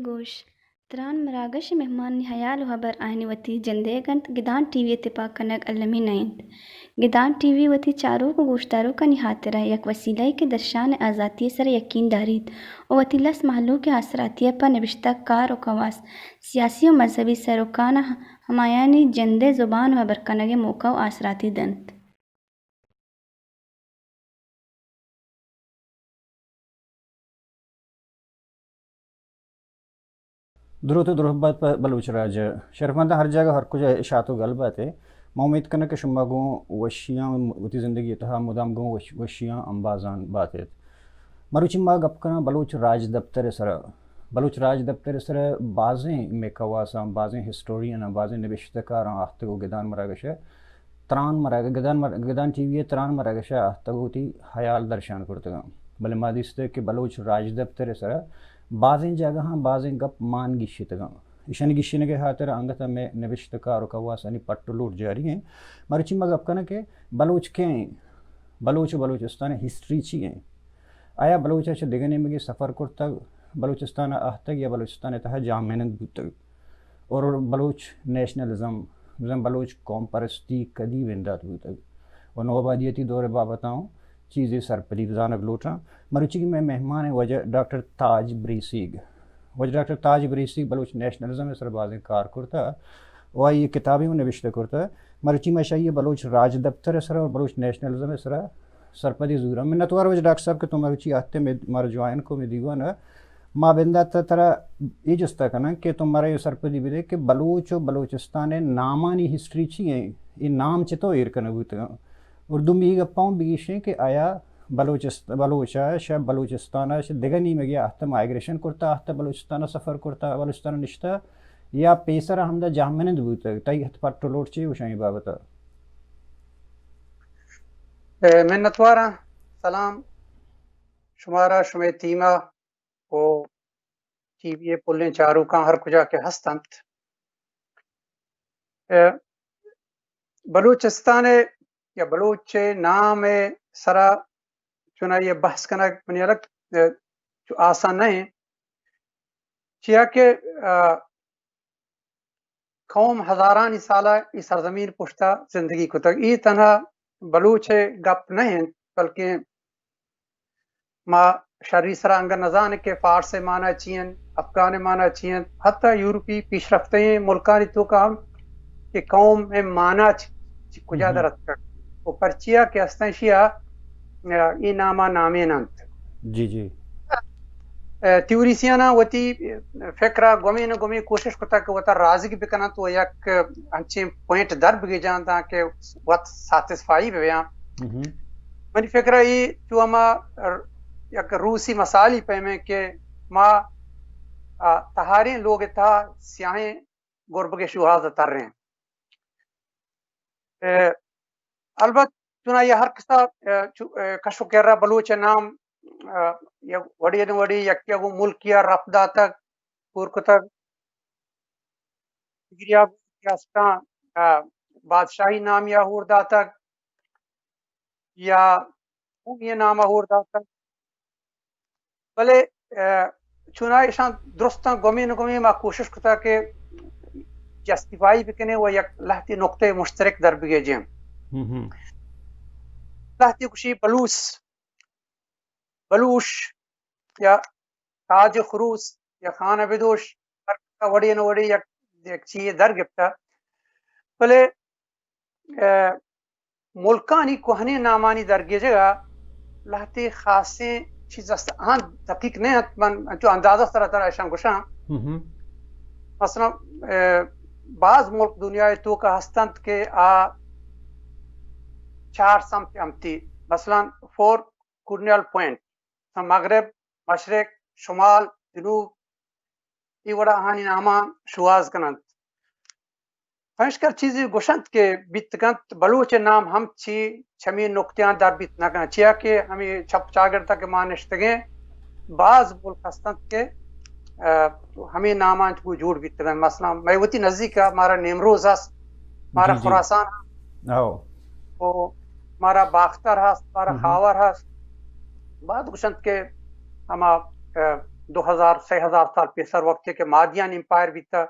گوش، تران مراگش ءِ مہمانانی ہیال ءُ ہبر آیانی وتی جندئیگ اَنت، گدان ٹی وی ءِ تپاک کنگ المی نہ اِنت۔ گدان ٹی وی وتی چاروک ءُ گوشداروکانی ہاترا یک وسیلہ یے کہ درشان ءِ آزاتی ءِ سرا یکین داریت ءُ وتی لس مہلوک ءِ آسراتی ءَ پہ نبشتہ کار ءُ کواس، سیاسی ءُ مذہبی سروکاں ہمایانی جند ءِ زبان ءُ ہبر کنگ ءِ موقع ءُ آسراتی دنت۔ دروت ءُ دروت بات پہ بلوچ راج ءَ۔ شرفمنداں، ہر جاگہ ہر کجا اشاعت ءُ گل بات ئے۔ ما امیت کناں کہ شما گوں وشیاں وتی زندگی ءِ تہا مدام گوں وش-، وشیاں امبازان بات ایت۔ مروچی ما گپ کناں بلوچ راجدپتر ءِ سرا۔ بلوچ راجدپتر ءِ سرا بازیں مئے کواساں، بازیں ہسٹوریئناں، بازیں نبشتہ کاراں آہتگ ءُ گدان مراگش ءَ تران مراگش، گدان مر-، گدان ٹی وی ءِ تران مراگش ءَ آہتگ ءُ وتی ہیال درشان کرتگاں۔ بلے ما دیستگ کہ بلوچ راجدپتر ءِ سرا بازیں جاگہاں بازیں گپ مان گیشتگاں۔ ایشانی گیشینگ ءِ ہاترا انگت ءَ مئے نبشتہ کار ءُ کواسانی پٹ ءُ لوٹ جاری ایں۔ مرچی ما گپ کناں کہ بلوچ کئے ایں؟ بلوچ ءُ بلوچستان ءِ ہسٹری چی ایں؟ آیا بلوچ ءَ چہ دگہ نیمگے سفر کرتگ، بلوچستان ءَ آہتگ یا بلوچستان ءِ تہا جاہ منند بوتگ؟ اور بلوچ نیشنلزم، بزاں بلوچ قوم پرستی کدی بندات بوتگ؟ و نوآبادیاتی دور ءِ بابت ءَ اوں چیزے سرپدی بزانگ لوٹاں۔ مروچی کہ مئے مہمان ایں واجہ ڈاکٹر تاج بریسیگ۔ واجہ ڈاکٹر تاج بریسیگ بلوچ نیشنلزم ءِ سر ءَ بازیں کار کرتہ و آئی ءَ کتابے اوں نبشتہ کرتہ۔ مروچی ما شہ آئی ءَ بلوچ راجدپتر ءِ سر ءَ اور بلوچ نیشنلزم ءِ سر ءَ سرپدی زوراں۔ منتوار واجہ ڈاکٹر صاحب کہ تو مروچی آہتے مئے، مارا جوائن کو مئے دیوان ءَ۔ ما بندات ءَ ترا اے جست ءَ کناں کہ تو مارا اے سرپدی بدے کہ بلوچ و بلوچستان ءِ نامانی ہسٹری چی ایں؟ اے نام چتو ایر کنگ بوتگاں؟ اور دومی اے گپاں بگیشیں کہ آیا بلوچست-، بلوچ ءَ شہ بلوچستان ءَ شہ دگہ نیمگے ءَ آہتہ مائیگریشن کرتہ، آہتہ بلوچستان ءَ سفر کرتہ، بلوچستان ءَ نشتہ، یا پیسر ءَ ہمدا جاہ منند بوتگ؟ تئی ہت پٹ و لوٹ چے گوش ایں اے بابت ءَ؟ اے، منتواراں۔ سلام شمارا، شمئے ٹیم ءَ و ٹی وی ءِ پلیں چاروکاں ہر کجا کہ ہست انت۔ اے، بلوچستان ءِ یا بلوچ ءِ نام ءِ سرا چونائی ءَ بحث کنگ منی ہیال ءَ، اے، چو آسان نہ انت، چیا کہ، آ، قوم ہزارانی سال ءَ اے سرزمین پشت ءَ زندگی کتگ۔ اے تنہا بلوچ ءِ گپ نہ انت، بلکیں ما شری سرا انگت نزانیں کہ فارس ءِ مانا چی انت، افغان ءِ مانا چی انت، حتی یورپی پیشرفتیں ملکانی توکا ہم کہ قوم ءِ مانا چ-، چ-، کجا در اتکگ و پرچیا کہ استاں ایشی ءَ، اے ناما نامین انت۔ جی، جی۔ اے، تھیوریسیناں وتی فکر ءَ گومین گومین کوشش کتگ کہ وتا رازگ بکننت و یک انچیں پوائنٹ در بگیجاں داں کہ وت سیٹسفائی ببیاں۔ منی فکر ءَ اے چو ہما یک روسی مثالی پیمیں کہ ما، آ، تہاریں لوگ ءِ تہا سیاہیں گربگ ءِ شوہاز ءَ تریں۔ اے، البت چونائی ءَ ہر کسا، اے، چو-، اے، کش و کر ءَ بلوچ ءِ نام، اے، یک وڑے نہ وڑے یکے ءَ گوں ملکی ءَ رپ داتگ، پور کتگ۔ دگریا گوں ریاستاں، اے، بادشاہی نامی ءَ ہور داتگ یا قومی نام ءَ ہور داتگ۔ بلے، اے، چونائی ایشاں درستاں گومین گومین ما کوشش کتگ کہ جسٹیفائی بکنیں و یک لہتے نقطہ مشترک در بگیجیں۔ لہتے گوشی بلوس، بلوش یا تاج خروس یا خانہ بدوش، ہر کسا وڑے نہ وڑے یک، یک چیزے در گپتہ۔ بلے، اے، ملکانی کوہنیں نامانی درگیجگ ءَ لہتے خاصیں چیز است، آہاں دقیق نہ انت، من انچو اندازہ سرا ترا اشاں گوشاں۔ مثلاً، اے، باز ملک دنیا ءِ توکا ہستنت کہ آ چار سمت امتی، مثلاً فور کورنیال پوائنٹ، مغرب، مشرق، شمال، جنوب، اے وڑا آہانی نامان شوہاز کننت۔ پمیشکا چیزے گوشنت کہ بیتگنت، بلوچ نام ہم چی چمی نقطیاں در بیت نہ کنت، چیا کہ ہمے چپ چاگردا کہ ما نشتگیں، باز ملک ہستنت کہ، ا، ہمے نامان چو جوڑ بیتگنت۔ مثلاً مئے وتی نزیکا مارا نیمروز ہست، مارا جی، جی۔ خراسان ہست، او۔ او مارا باختر ہست، مارا ہم۔ خاور ہست۔ بعد گوشنت کہ ہما، ا، دو ہزار، سے ہزار سال پیسر وقتے کہ مادیان امپائر بیتا،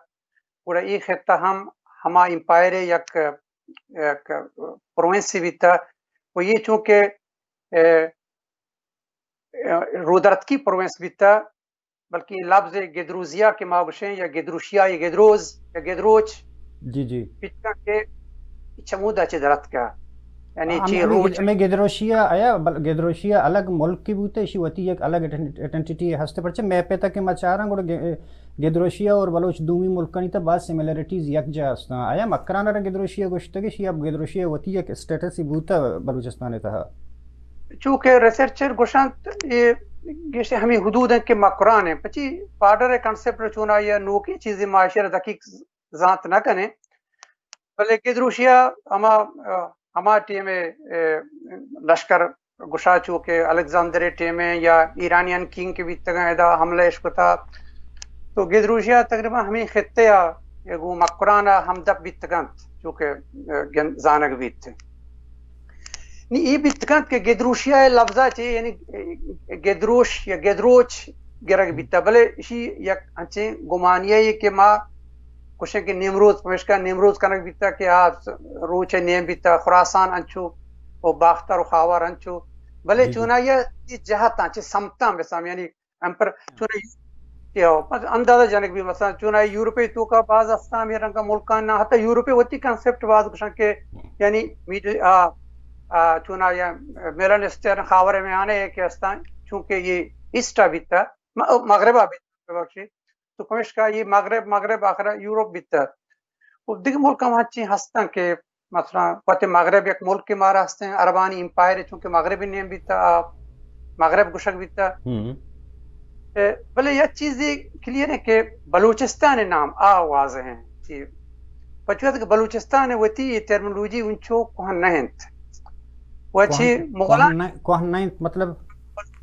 گڑا اے خطہ ہم ہما امپائر یک، یک پروونسے بیتا۔ و اے چونکہ، ا، ا، رودرتکی پروونس بیتا، بلکہ اے لبز گدروزیا کہ ما گوشیں، یا گدروشیا، یا گدروز، یا گدروچ، جی، جی۔ بیتگا کہ چمودا چہ درتکا۔ یعنی ہم-، چی ہمیں روچ گد-، ہمیں گدروشیا آیا، بل-، گدروشیا الگ ملک کی بوتے، اشی وتی یک الگ ایڈن-، آئیڈنٹیٹی ہستے، پرچہ میپ تک کہ ما چاراں، گڑا گ-، گدروشیا اور بلوچ دومی ملکانی تا باز سیملریٹیز یک جا ہستاں۔ آیا مکران را گدروشیا گوشتگ، اشی اب گدروشیا وتی یک اسٹیٹس ہی بوتا بلوچستان تہا؟ چونکہ ریسرچر گوشنت، اے گیشتر ہمیں حدود ہیں کہ مکران ہیں۔ پچی بارڈر کانسیپٹ چونا یا نوکی چیزیں معاشرہ دقیق زانت نہ کنیں۔ بلے گدروشیا ہما، ہما ٹیم ءِ، اے، لشکر گشا چو کہ الیگزاندر ءِ ٹیم ءَ یا ایرانیان کنگ کہ بیتگاں، ادا حملہ اش کتا۔ تو گدروشیا تقریباً ہمے خطے ءَ گوں مکران ءَ ہمدپ بیتگنت، چو کہ، اے، گند-، زانگ بیت۔ نی اے بیتگ انت کہ گدروشیا ءِ لبز ءَ چہ، یعنی گدروش یا گدروچ گرگ بیتگ، بلے ایشی یک انچیں گمانیے کہ ما گوشیں کہ نیمروز، پمیشکا نیمروز کنگ بیتگ کہ آ روچ ءِ نیم بیتگ، خراسان انچو و باختر و خاور انچو، بلے جی، جی۔ چونائی ءَ اے جہتاں چہ سمتاں بسام، یعنی امپر-، چونائی، یا، بس اندازہ جنگ بی، مثلاً چونائی یورپ ءِ توکا باز استاں ہمے رنگا ملکاں نا، حتی یورپ ءِ وتی کانسیپٹ باز گوشاں کہ، یعنی میڈ-، آ، آ، چونائی، آ، میڈل ایسٹرن، خاور میانہ ءَ کہ استاں، چونکہ اے ایسٹ ءَ بیتا، م-، مغرب ءَ بیتا، ببخشے۔ تو پمیشکا اے مغرب، مغرب آخر یورپ بیتا۔ و دگہ ملک ہم ہنچیں ہستاں کہ مثلاً وت مغرب یک ملکے مارا ہستیں، عربانی امپائر، چونکہ مغربی نیم بیتا، آ، مغرب گوشگ بیتا۔ ہم۔ اے، بلے یک چیزے کلیئر ہے کہ بلوچستان نام آ واضح ہیں۔ چی؟ پچو کہ بلوچستان وتی یہ ٹرمنولوجی انچو کوہن نہ انت۔ و چی کوہن، مغلان کوہن نہ، کوہن نہ انت، مطلب؟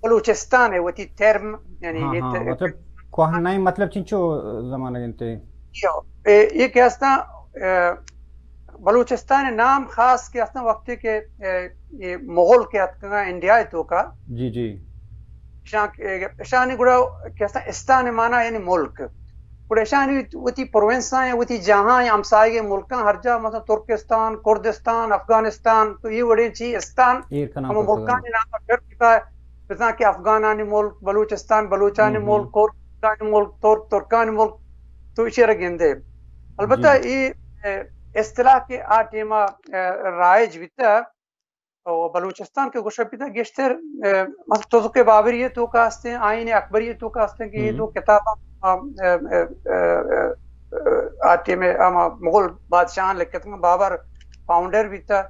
بلوچستان وتی ٹرم، یعنی ہاں، یہ ہاں، ت-، مطلب کوہن نہ انت، مطلب چنچو زمانہ انت؟ یو، اے، یہ کہ استاں، اے، بلوچستان نام خاص کہ استاں وقتی کہ، اے، یہ مغل کہ اتکگاں انڈیا توکا۔ جی، جی۔ اشان، اے، اشانی گڑا کہ استاں استان مانا یعنی ملک۔ گڑا اشانی وتی پروونساں یا وتی جاہاں یا ہمسایگیں ملکاں ہر جا، مثلاً ترکستان، کردستان، افغانستان، تو یہ وڑیں چی استان ایر کناں ہم کرتگاں۔ ملکانی نام پر کتا، بزاں کہ افغانانی ملک، بلوچستان، بلوچانی ہم، ہم۔ ملک، کردانی ملک، ترک، ترکانی ملک، تو ایشی را گندے۔ البتہ جی۔ اے، اے، اصطلاح کہ آ ٹیما، اے، رائج بیتا، و بلوچستان کہ گوشگ بیتا گیشتر، اے، مثلاً تزک بابری توکا ہستیں، آئین اکبری توکا ہستیں کہ یہ ہم۔ دو کتاب، آ، اے، اے، اے، اے، آ ٹیم ہما مغل بادشاہاں لکھتگاں، بابر فاؤنڈر بیتا،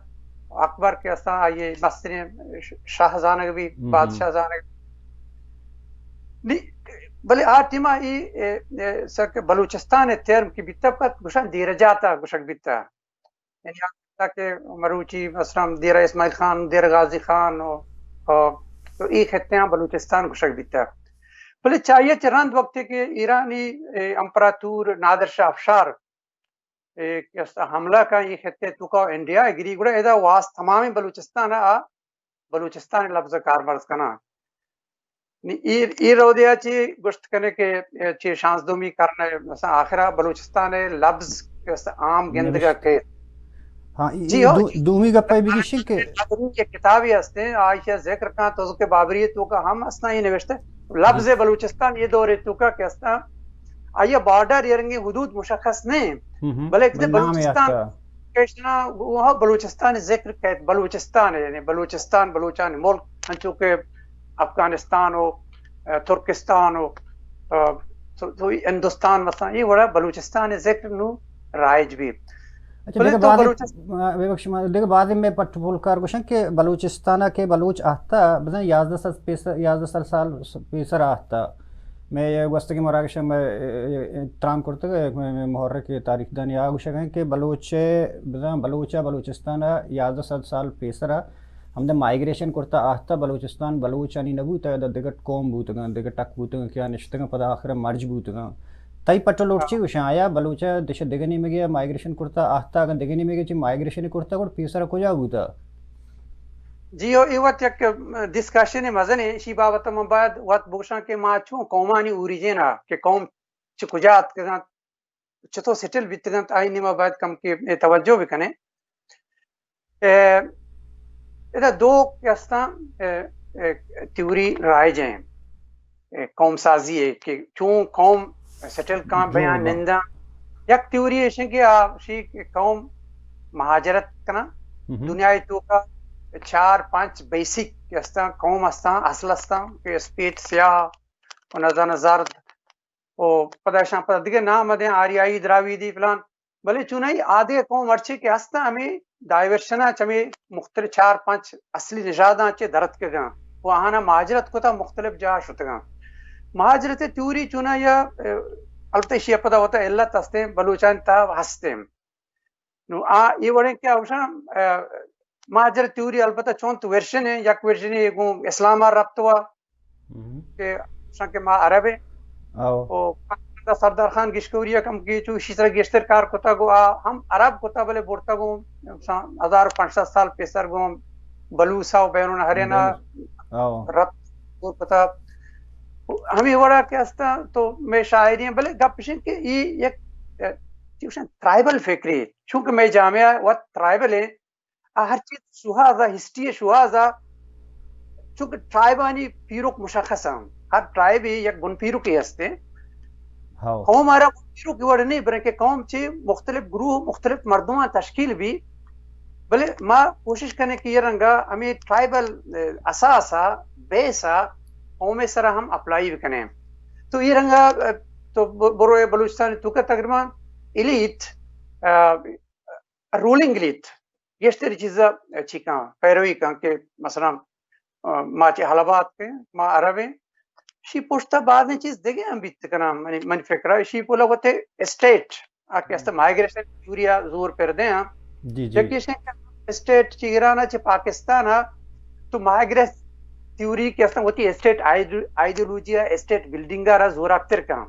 اکبر کہ استاں آئی مستریں ش-، شاہ زانگ بی، ہم۔ بادشاہ زانگ۔ نی، بلے آ ٹیما ای، اے، اے، سک بلوچستان ٹرم کہ بیتا پت گوشاں دیرہ جاتا گوشگ بیتا۔ یعنی آ کہ مروچی مثلاً دیرہ اسماعیل خان، دیرہ غازی خان و، و تو ای خطے ہاں بلوچستان گوشگ بیتا۔ بلے چاہیے چہ رند وقتے کہ ایرانی، اے، امپراتور نادر شاہ افشار اے، کہ است حملہ کن اے خطے توکا انڈیا گری گڑا ادا واس تمامیں بلوچستان آ بلوچستان لفظ کارمرز کناں۔ نی اے، اے رودیا چی گوشت کنے کہ چی شانزدہمی کرن مثلاً آخرا بلوچستان لفظ کہ است عام گندگا نوشت۔ کہ ہاں، اے، جی اے ہو، دو-، دومی گپا بگیشیں کہ ایک کتابی ہستے، آئیشہ ذکر کن تو کہ بابری توکا ہم اسنا ہی نوشتے، لفظ جی۔ بلوچستان یہ دور توکا کہ اسنا آئی بارڈر یہ رنگی حدود مشخص نہیں، ہم ہم۔ بلے ایک بل نام بلوچستان یاد تھا۔ کشنا وہ بلوچستان ذکر کہت، بلوچستان یعنی بلوچستان، بلوچان ملک، انچو کہ افغانستان و، اے، ترکستان و، اے، تو، تو ہندوستان مثلاً، یہ وڑا بلوچستان ذکر نو رائج بی۔ اچھا، بلے دگہ تو بازیں، بلوچستان آ، ببخش ما، دگہ بازیں مئے پٹ پولکار گوشن کہ بلوچستان ءَ کہ بلوچ آہتا، بزاں یازدہ سد پیسر، یازدہ سد سال پیسر آہتا۔ مئے گوستگیں مراگش ءَ مئے، اے، اے، تران کرتگ، مئے، مئے محرک تاریخ دانی آ گوشگ انت کہ بلوچ، بزاں بلوچ ءَ بلوچستان ءَ یازدہ سد سال پیسر ءَ ہمدا مائیگریشن کرتا آہتا، بلوچستان بلوچانی نہ بوتا، ادا دگہ قوم بوتگاں، دگہ ٹک بوتگاں کہ آ نشتگاں پدا آخر ءَ مرج بوتگاں۔ تئی پٹ ءُ لوٹ چی گوشاں؟ آیا بلوچ ءَ دش ءِ دگہ نیمگے ءَ مائیگریشن کرتا آہتا، اگاں دگہ نیمگے چی مائیگریشن کرتا گڑا پیسر ءَ کجا بوتا؟ جی ہو، اے وت یک ڈسکشن مزنے، اشی بابت من باید وت بگوشاں کہ ما چون قومانی اوریجن ءَ کہ قوم چہ کجا اتکگ انت، چطور سیٹل بیتگ انت، آئی نیما باید کم کہ توجہ بکنیں۔ اے، ادا دو کہ استاں، اے، اے، تیوری رائج ہیں، اے، قوم سازی ہے کہ چون قوم سیٹل کاں بیاں ننداں۔ یک تیوری ایش کہ آ شی کہ قوم مہاجرت کنا۔ دنیا توکا چار پانچ بیسک کہ استاں، قوم استاں، اصل استاں کہ اسپیٹ، سیاہ و نزانہ زرد و پدا اشاں پدا دگہ نام دیں، آریائی، دراویدی، فلان۔ بلے چونائی آدگہ قوم ہرچی کہ ہستاں، ہمے ڈائیورشن ءَ چمے مختلف چار پنچ اصلی نژاداں چہ درتکگاں و آہانا مہاجرت کتا، مختلف جاہ شتگاں۔ مہاجرت تیوری چونائی ءَ، البتہ ایشی ءَ پدا وتا علت ہستیں، بلوچانی تہا ہستیں۔ نو آ اے وڑیں کہ اوشاں، مہاجرت تیوری البتہ چونت ورژن ہیں، یک ورژن گوں اسلام ءَ ربط وا کہ شان کہ ما عرب ہیں۔ او۔ او سردار خان گشکوری ءَ کم کی چو اسی طرح گیشتر کار کتا گو آ ہم عرب کتا، بلے برتا گو شان ہزار پانچ سد سال پیسر گو بلوسا و بینون ہرینا او۔ ربط گو کتا۔ ہمیں وڑا کہ استا تو میں شاعری ہیں، بلے گپ شن کہ یہ یک، اے، چوشن ٹرائبل فکری، چونکہ میں جامعہ وت ٹرائبل ہیں، آ ہر چیز شوہاز ءَ، ہسٹری ءِ شوہاز ءَ، چونکہ ٹرائبانی پیرک مشخص اَنت۔ ہر ٹرائب ءِ یک بن پیرکے ہست اِنت۔ ہو۔ قوم ءَ را بن پیرک وڑ نہیں، بلکہ قوم چہ مختلف گروہ، مختلف مردماں تشکیل بی۔ بلے ما کوشش کنیں کہ یہ رنگا ہمیں ٹرائبل، اے، اساس ءَ، بیس ءَ قوم ءِ سرا ہم اپلائی بکنیں۔ تو یہ رنگا، اے، تو ب-، برو اے بلوچستان توکا تقریباً ایلیٹ، اے، رولنگ ایلیٹ گیشتر چیزا چی کن، پیروی کن کہ مثلاً، آ، ما چہ حلبا اتکیں، ما عرب ایں۔ شی پشتا بازیں چیز دگہ ہم بیت کناں، منی، منی فکرا۔ شی پولا وتے اسٹیٹ، آ کہ است مائیگریشن تھیوری ءَ زور پر دے ہاں۔ جی، جی۔ یکی شے کہ اسٹیٹ چہ ایران ءَ چہ پاکستان ءَ تو مائیگریشن تھیوری کہ است وتی اسٹیٹ آئیڈیو-، آئیڈیولوجی ءَ، اسٹیٹ بلڈنگ ءَ را زوراکتر کن۔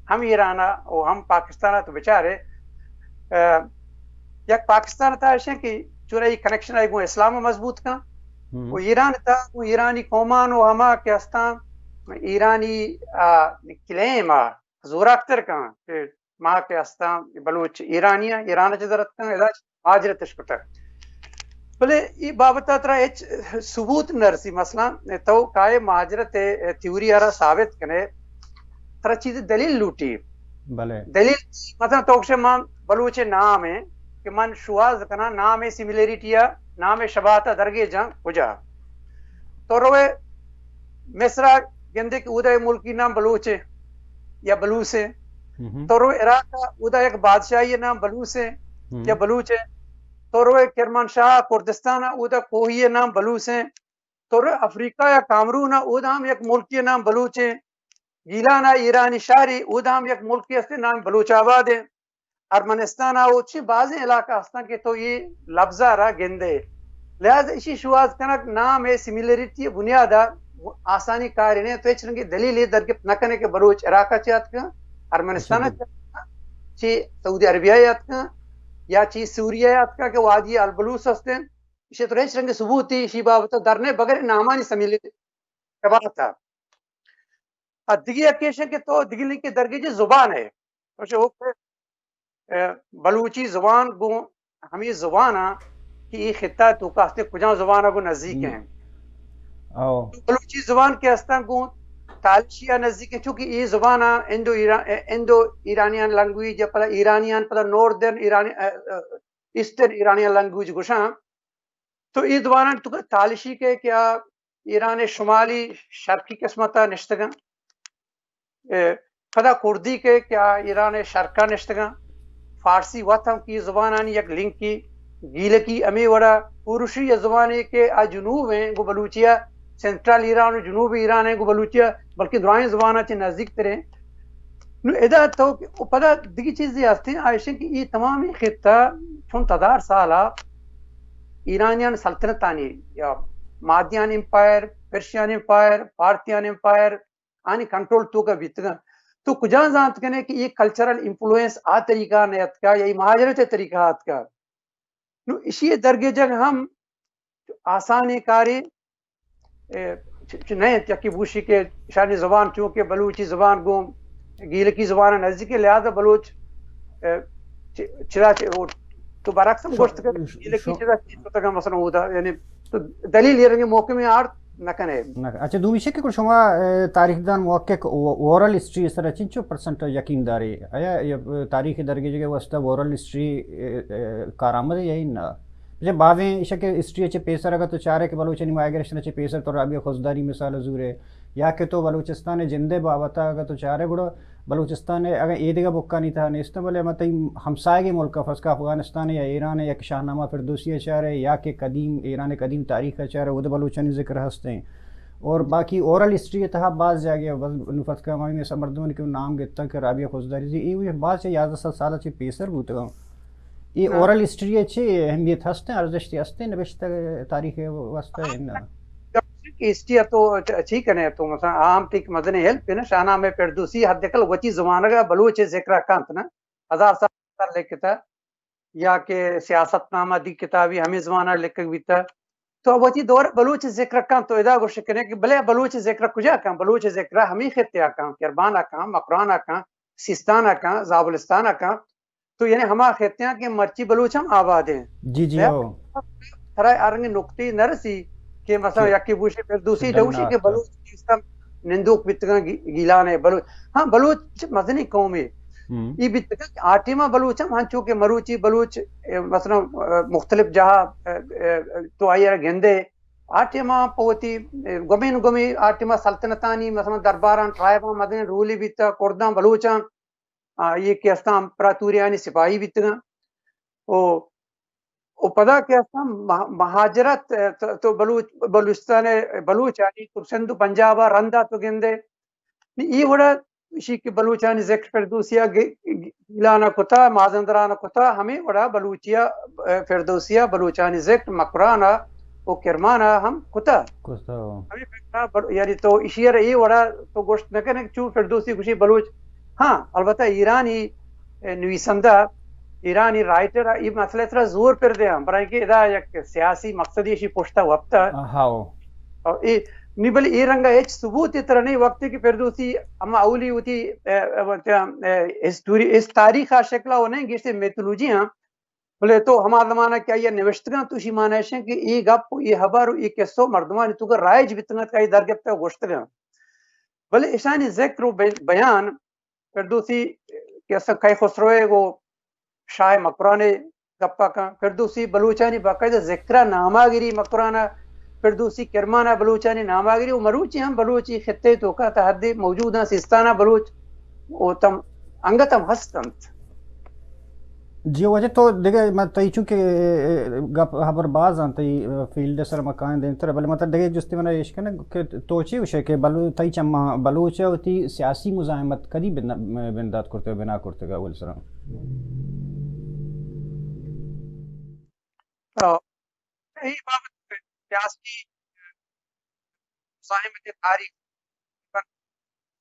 ہم ایران ءَ و ہم پاکستان ءَ تو بچارے، آ، یک پاکستان ءِ تہا ایش اِنت کہ چونائی کنکشن آئی گوں اسلام ءَ مضبوط کن۔ ہم۔ و ایران ءِ تہا گوں ایرانی قومان و ہما کہ استاں ایرانی، آ، کلیم ءَ زوراکتر کن کہ ما کہ استاں بلوچ ایرانی آں، ایران ءَ چہ در اتکاں، ادا مہاجرت اش کتگ۔ بلے اے بابت ءَ ترا ہچ ثبوت نہ رسی۔ مثلاً تو کائے مہاجرت ءِ تھیوری ءَ را ثابت کنے، ترا چیزے دلیل لوٹی۔ بلے۔ دلیل، مثلاً تو گوشے من بلوچ نام ایں کہ من شوہاز کناں، نام ءِ سیملیرٹی ءَ، نام ءِ شباہت ءَ درگیجاں کجا؟ تو روئے مصر ءَ گندے کہ اودا ملکی نام بلوچ ایں یا بلوس ایں۔ ہم۔ تو روئے عراق ءَ، اودا یک بادشاہی نام بلوس ایں ہم۔ یا بلوچ ایں۔ تو روئے کرمانشاہ کردستان ءَ، اودا کوہی نام بلوس ایں۔ تو روئے افریقہ یا کامرون ءَ، اودا ہم یک ملکی نام بلوچ ایں۔ گیلان ءَ ایرانی شہری، اودا ہم یک ملکی است نام بلوچ آباد ایں۔ ارمنستان ءَ و چی بازیں علاقہ ہستاں کہ تو یہ لبز ءَ را گندے۔ لہذا اشی شوہاز کنگ نام ءِ سیملیرٹی ءِ بنیاد ءَ آسانی کارے نہ اِنت۔ تو ہچ رنگی دلیلے درگپت نہ کنے کہ بلوچ عراق ءَ چہ اتکاں، ارمنستان ءَ چہ اتکاں، چہ سعودی عربیہ ءَ اتکاں یا چہ سوریہ ءَ اتکاں کہ وادی البلوس ہست اِنت۔ اشی تو ہچ رنگی ثبوتے اشی بابت ءَ در نہ، بغیر نامانی سیملیرٹی ءِ بابت ءَ۔ ءُ دگہ یک ایش کہ تو دگہ لنکے درگیجے زبان ءِ۔ تو چہ اوکے، اے، بلوچی زبان گوں ہمے زباناں کہ اے خطہ ءِ توکا ہستیں، کجام زبان ءَ گوں نزیک ایں؟ او۔ بلوچی زبان کہ ہستاں گوں تالشی ءَ نزیک ایں، چونکہ اے زباناں انڈو ایران، اے، انڈو ایرانیان لینگویج یا پدا ایرانیان پدا ناردرن ایرانی، اے، اے، ایسٹرن ایرانیان لینگویج گوشاں۔ تو اے زبانانی توکا تالشی کہ، کہ آ ایران ءِ شمالی شرقی قسمت ءَ نشتگاں۔ اے، پدا کردی کہ، کہ آ ایران ءِ شرق ءَ نشتگاں۔ فارسی وت ہم کہ زبانانی یک لنکے، گیلکی ہمے وڑا، کوروشی یا زبانے کہ آ جنوب ہیں گو بلوچیا، سنٹرل ایران و جنوب ایران ہیں گو بلوچیا، بلکہ درائیں زباناں چہ نزدیک تریں۔ نو ادا تو، و پدا دگی چیزے ہستیں، آ ایشیں کہ یہ تمامی خطہ چون ہزار سالا ایرانیان سلطنتانی یا مادیان امپائر، پرشیان امپائر، پارتیان امپائر، آنی کنٹرول توکا بیتگاں۔ تو کجا زانت کنے کہ یہ کلچرل انفلوئنس آ طریقہ نہ اتکا یا یہ مہاجرت طریقہ اتکا؟ نو اشی درگیجگ ہم آسانیں کارے، اے، چ-، چ-، نہ انت، یکی بوشی کہ شانی زبان چونکہ بلوچی زبان گوں گیلکی زبان نزدیک، لہذا بلوچ، اے، چ-، چرا چ-، او، تو برعکس ہم شو-، گوشت کہ شو-، گیلکی شو-، چرا چیز کتگا مثلاً ہودا، یعنی تو دلیل یہ رنگے محکمیں آرت نہ کنے۔ نہ، اچھا، دومی شے کہ شما، اے، تاریخ دان محقق او-، اورل ہسٹری سر چنچو پرسنٹ یقین دارے؟ آیا یہ، اے، تاریخ درگیجگ واسطہ اورل ہسٹری، اے، اے، کارآمد ہے یا نہ؟ بلے بازیں ایشاں کہ ہسٹری ء چہ پیسر اگاں تو چارے کہ بلوچانی مائیگریشن ء چہ پیسر تو رابعہ خضداری مثال ء زورے، یا کہ تو بلوچستان ء جند ء بابت ء اگاں تو چارے گڑا بلوچستان ء اگاں اے دگہ بکانی تہا نیست، بلے ہما تئی ہمساہگیں ملک ء فرض کن افغانستان ء یا ایران ء یک شاہنامہ فردوسی ء چارے یا کہ قدیم ایران ء قدیم تاریخ ء چارے، اود ء بلوچانی ذکر ہستیں۔ اور باقی اورل ہسٹری ء تہا باز جاگہ ء بس نوں فرض کن ہمے مثال مردمانی کہ نام گپتاں کہ رابعہ خضداری زی، اے وی باز چہ یازدہ سد سال ء چہ پیسر بوتگاں۔ اے ہاں۔ اورل ہسٹری ء چے اہمیت ہستیں، ارزشتے ہستیں نبشتہ تاریخ ء واسطہ ء نہ؟ کہ ہسٹری ء تو چ-، چی کنے تو مثلاً عام تک مزنیں ہیلپ ہے نا، شاہنامہ فردوسی حد اقل وتی زمانگ ء بلوچ ء ذکر ء کنت نا، ہزار سال لکھتا یا کہ سیاست نامہ دی کتابی ہمیں زمانہ لکھگ بیتا۔ تو وتی دور بلوچ ذکر ء کنت تو ادا گوش کنے کہ بلے بلوچ ذکر کجا کن؟ بلوچ ذکر ہمیں خطے ء کن، کرمان ء کن، مکران ء کن، سیستان ء کن، زابلستان ء کن۔ تو یعنی ہما خطیاں کہ مرچی بلوچ ہم آباد ہیں۔ جی، جی، ہو۔ ترا آ رنگیں نکتے نہ رسی کہ مثلاں جی۔ یکے بوشی فردوسی جی، ڈوشی کہ بلوچ سیستم نندوک بیتگاں گی-، گیلان ہے بلوچ۔ ہاں، بلوچ مزنی قوم ہے۔ ہم۔ یہ بیتگاں کہ آ ٹیما بلوچ ہم ہنچو کہ مروچی بلوچ، اے، مثلاً، اے، مختلف جہاں، اے، اے، تو آئی را گندے۔ آ ٹیما پوتی، اے، گمین گمی آ ٹیما سلطنتانی، مثلاً، درباراں، ٹرائباں مزنیں رولی بیتا، کرداں، بلوچاں۔ آ، یہ کہ استاں امپراتوریانی سپاہی بیتگاں۔ او، او پدا کہ استاں مہ-، مہاجرت، اے، تو، تو بلوچ، بلوچستان ء بلوچ آنی تو سندھ و پنجاب ء رندا تو گندے۔ نی ای وڑا اشی کہ بلوچانی ذکر فردوسی ء گ-، گ-، گیلان ء کتا، مازندران ء کتا، ہمیں وڑا بلوچی ء، اے، فردوسی ء بلوچانی ذکر مکران ء و کرمان ء ہم کتا۔ کتا۔ ہمیں فکر ء بل-، یعنی تو اشی ء را اے وڑا تو گوشت نہ کنے کہ چو فردوسی گوشی بلوچ۔ ہاں، البتہ ایرانی، اے، نویسندہ، ایرانی رائٹر ء اے مسئلہ ء ترا زور پر دیاں، برای کہ ادا یک سیاسی مقصدی اشی پشتا وپتا۔ ہاؤ۔ اور اے، نی بلے اے رنگا ہچ ثبوت ء ترا نہیں، وقتی کہ فردوسی اما اولی وتی، اے، اے، اے، ہسٹوری، اس تاریخ ء شکل ء نہیں، گیشتے میتھولوجی ہاں۔ بلے تو ہما زمانہ کہ آئی ء نوشتگاں تو اشی معنی ایش انت کہ اے گپ و اے ہبر و اے قصہ و مردمانی توکا رائج بیتگ انت کہ آئی درگپتگ و گوشتگ انت۔ بلے اشانی ذکر و بی-، بیان فردوسی کہ اصلاً کئی خسروے گو شاہ مکرانے گپا کن، فردوسی بلوچانی باقاعدہ ذکرا ناماگری مکرانا، فردوسی کرمانا بلوچانی ناماگری و مروچی ہم بلوچی خطے توکا تا حدے موجود ہیں، سیستانا بلوچ و تم انگت ہم ہست انت۔ جی واجہ تو دگہ من تئی چونکہ، اے، گپ ہبر باز انت، تئی، اے، فیلڈ سر ما کائیں دیمتر، بلے من ترا دگہ جستے منا ایش کنگ کہ تو چی گوشے کہ بلو-، تئی چما بلوچ ء وتی سیاسی مزاحمت کدی بن-، بندات کرتگ، بنا کرتگ اول سرا؟ آ، اے بابت سیاسی مزاحمت تاریخ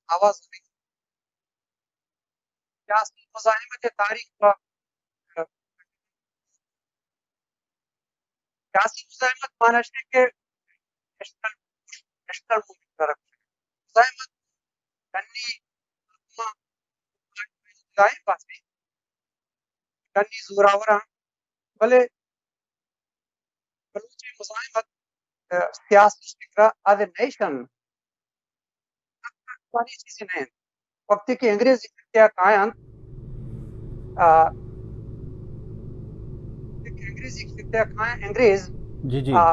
آواز سیاسی مزاحمت تاریخ پہ، سیاسی مزاحمت معنی اش کہ نیشنل، نیشنل موومنٹ طرف مزاحمت کنی، مزاحمت بازی کنی زوراوراں، بلے بلوچی مزاحمت، آ، سیاسی فکر ء از نیشن آسانی چیزے نہ انت۔ وقتی کہ انگریز یک خطے ء کاینت، آ، وقتی کہ انگریز یک خطے ء کاینت، انگریز، جی، جی۔ آ،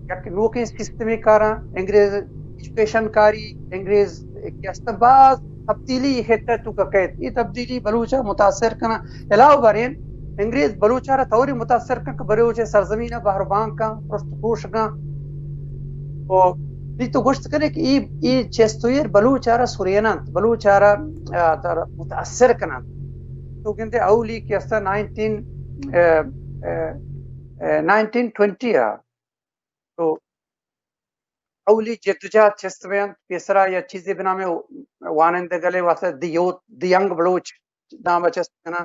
یک نوکیں سسٹمے کاراں، انگریز ایجوکیشن کاری، انگریز کہ است باز تبدیلی اے خطہ ءِ توکا کئیت۔ اے تبدیلی بلوچ ءَ متاثر کناں۔ علاوہ بر این انگریز بلوچ ءَ را طوری متاثر کن کہ بلوچ ءِ سرزمین ءَ بہر و بانگ کن، پرست پوش کن۔ و نی تو گوشت کنے کہ اے، اے چست و ایر بلوچ ءَ را سریننت، بلوچ ءَ را، آ، در متاثر کننت۔ تو گندے اولی کہ استا نائنٹین، آ، آ، آ، نائنٹین ٹوئنٹی ءَ تو اولی جدوجہد چست بینت، پیسرا یا چیزے بنامے وانندگلے واسطہ دی یوتھ، دی ینگ بلوچ نام چست کناں۔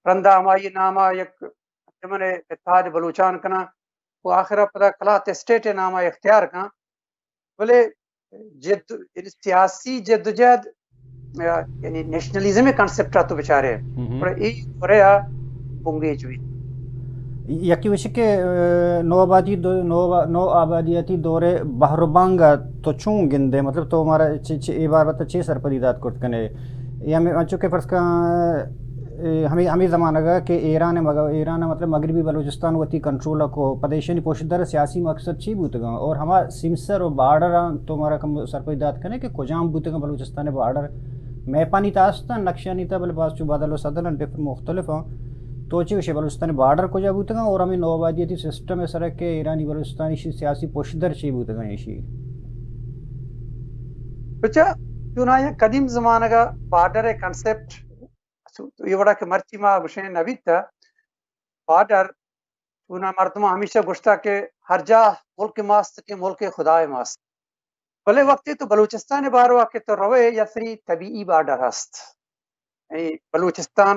رندا ہمائی نام یک انجمن اتحاد بلوچان کناں و آخرا پدا کلات اسٹیٹ نام اختیار کن۔ بلے جد، یعنی سیاسی جدوجہد، یعنی نیشنلزم کانسپٹ تو بچارے، پر اے دورے آ بنگیج بیت۔ یکی وشی کہ، آ، نوآبادی دو-، نو-، نوآبادیاتی دور بہر و بانگ تو چون گندے؟ مطلب تو مارا چ-، چ-، اے بابت چے سرپدی دات کرت کنے؟ یا ہمیں انچو کہ فرض کن، اے، ہمیں، ہمیں زمانگا کہ ایران مگ-، ایران مطلب مغربی بلوچستان وتی کنٹرول کو، پدیشانی پشت در سیاسی مقصد چی بوتگاں؟ اور ہما سیمسر و بارڈر تو مارا کم سرپدی دات کنے کہ کجام بوتگاں بلوچستان بارڈر؟ میپانی تا استاں، نقشانی تا، بلے باز چو بدل و سدل انت، ڈفرنٹ مختلف انت۔ تو چی گوشے بلوچستان بارڈر کجا بوتگاں اور ہمیں نوآبادیاتی سسٹم سرا کہ ایرانی بلوچستانی شی سیاسی پشدر چی بوتگاں ایشی؟ بچا، چونایا قدیم زمانگا بارڈر کانسپٹ یہ وڑا کہ مرچی ما گوشیں نبیتا، بارڈر چونا مردم ہمیشہ گوشتا کہ ہر جا ملک ماست کہ ملک خدای ماست۔ بلے وقتی تو بلوچستان باروا کہ تو روئے، یسری طبیعی بارڈر ہست۔ اے بلوچستان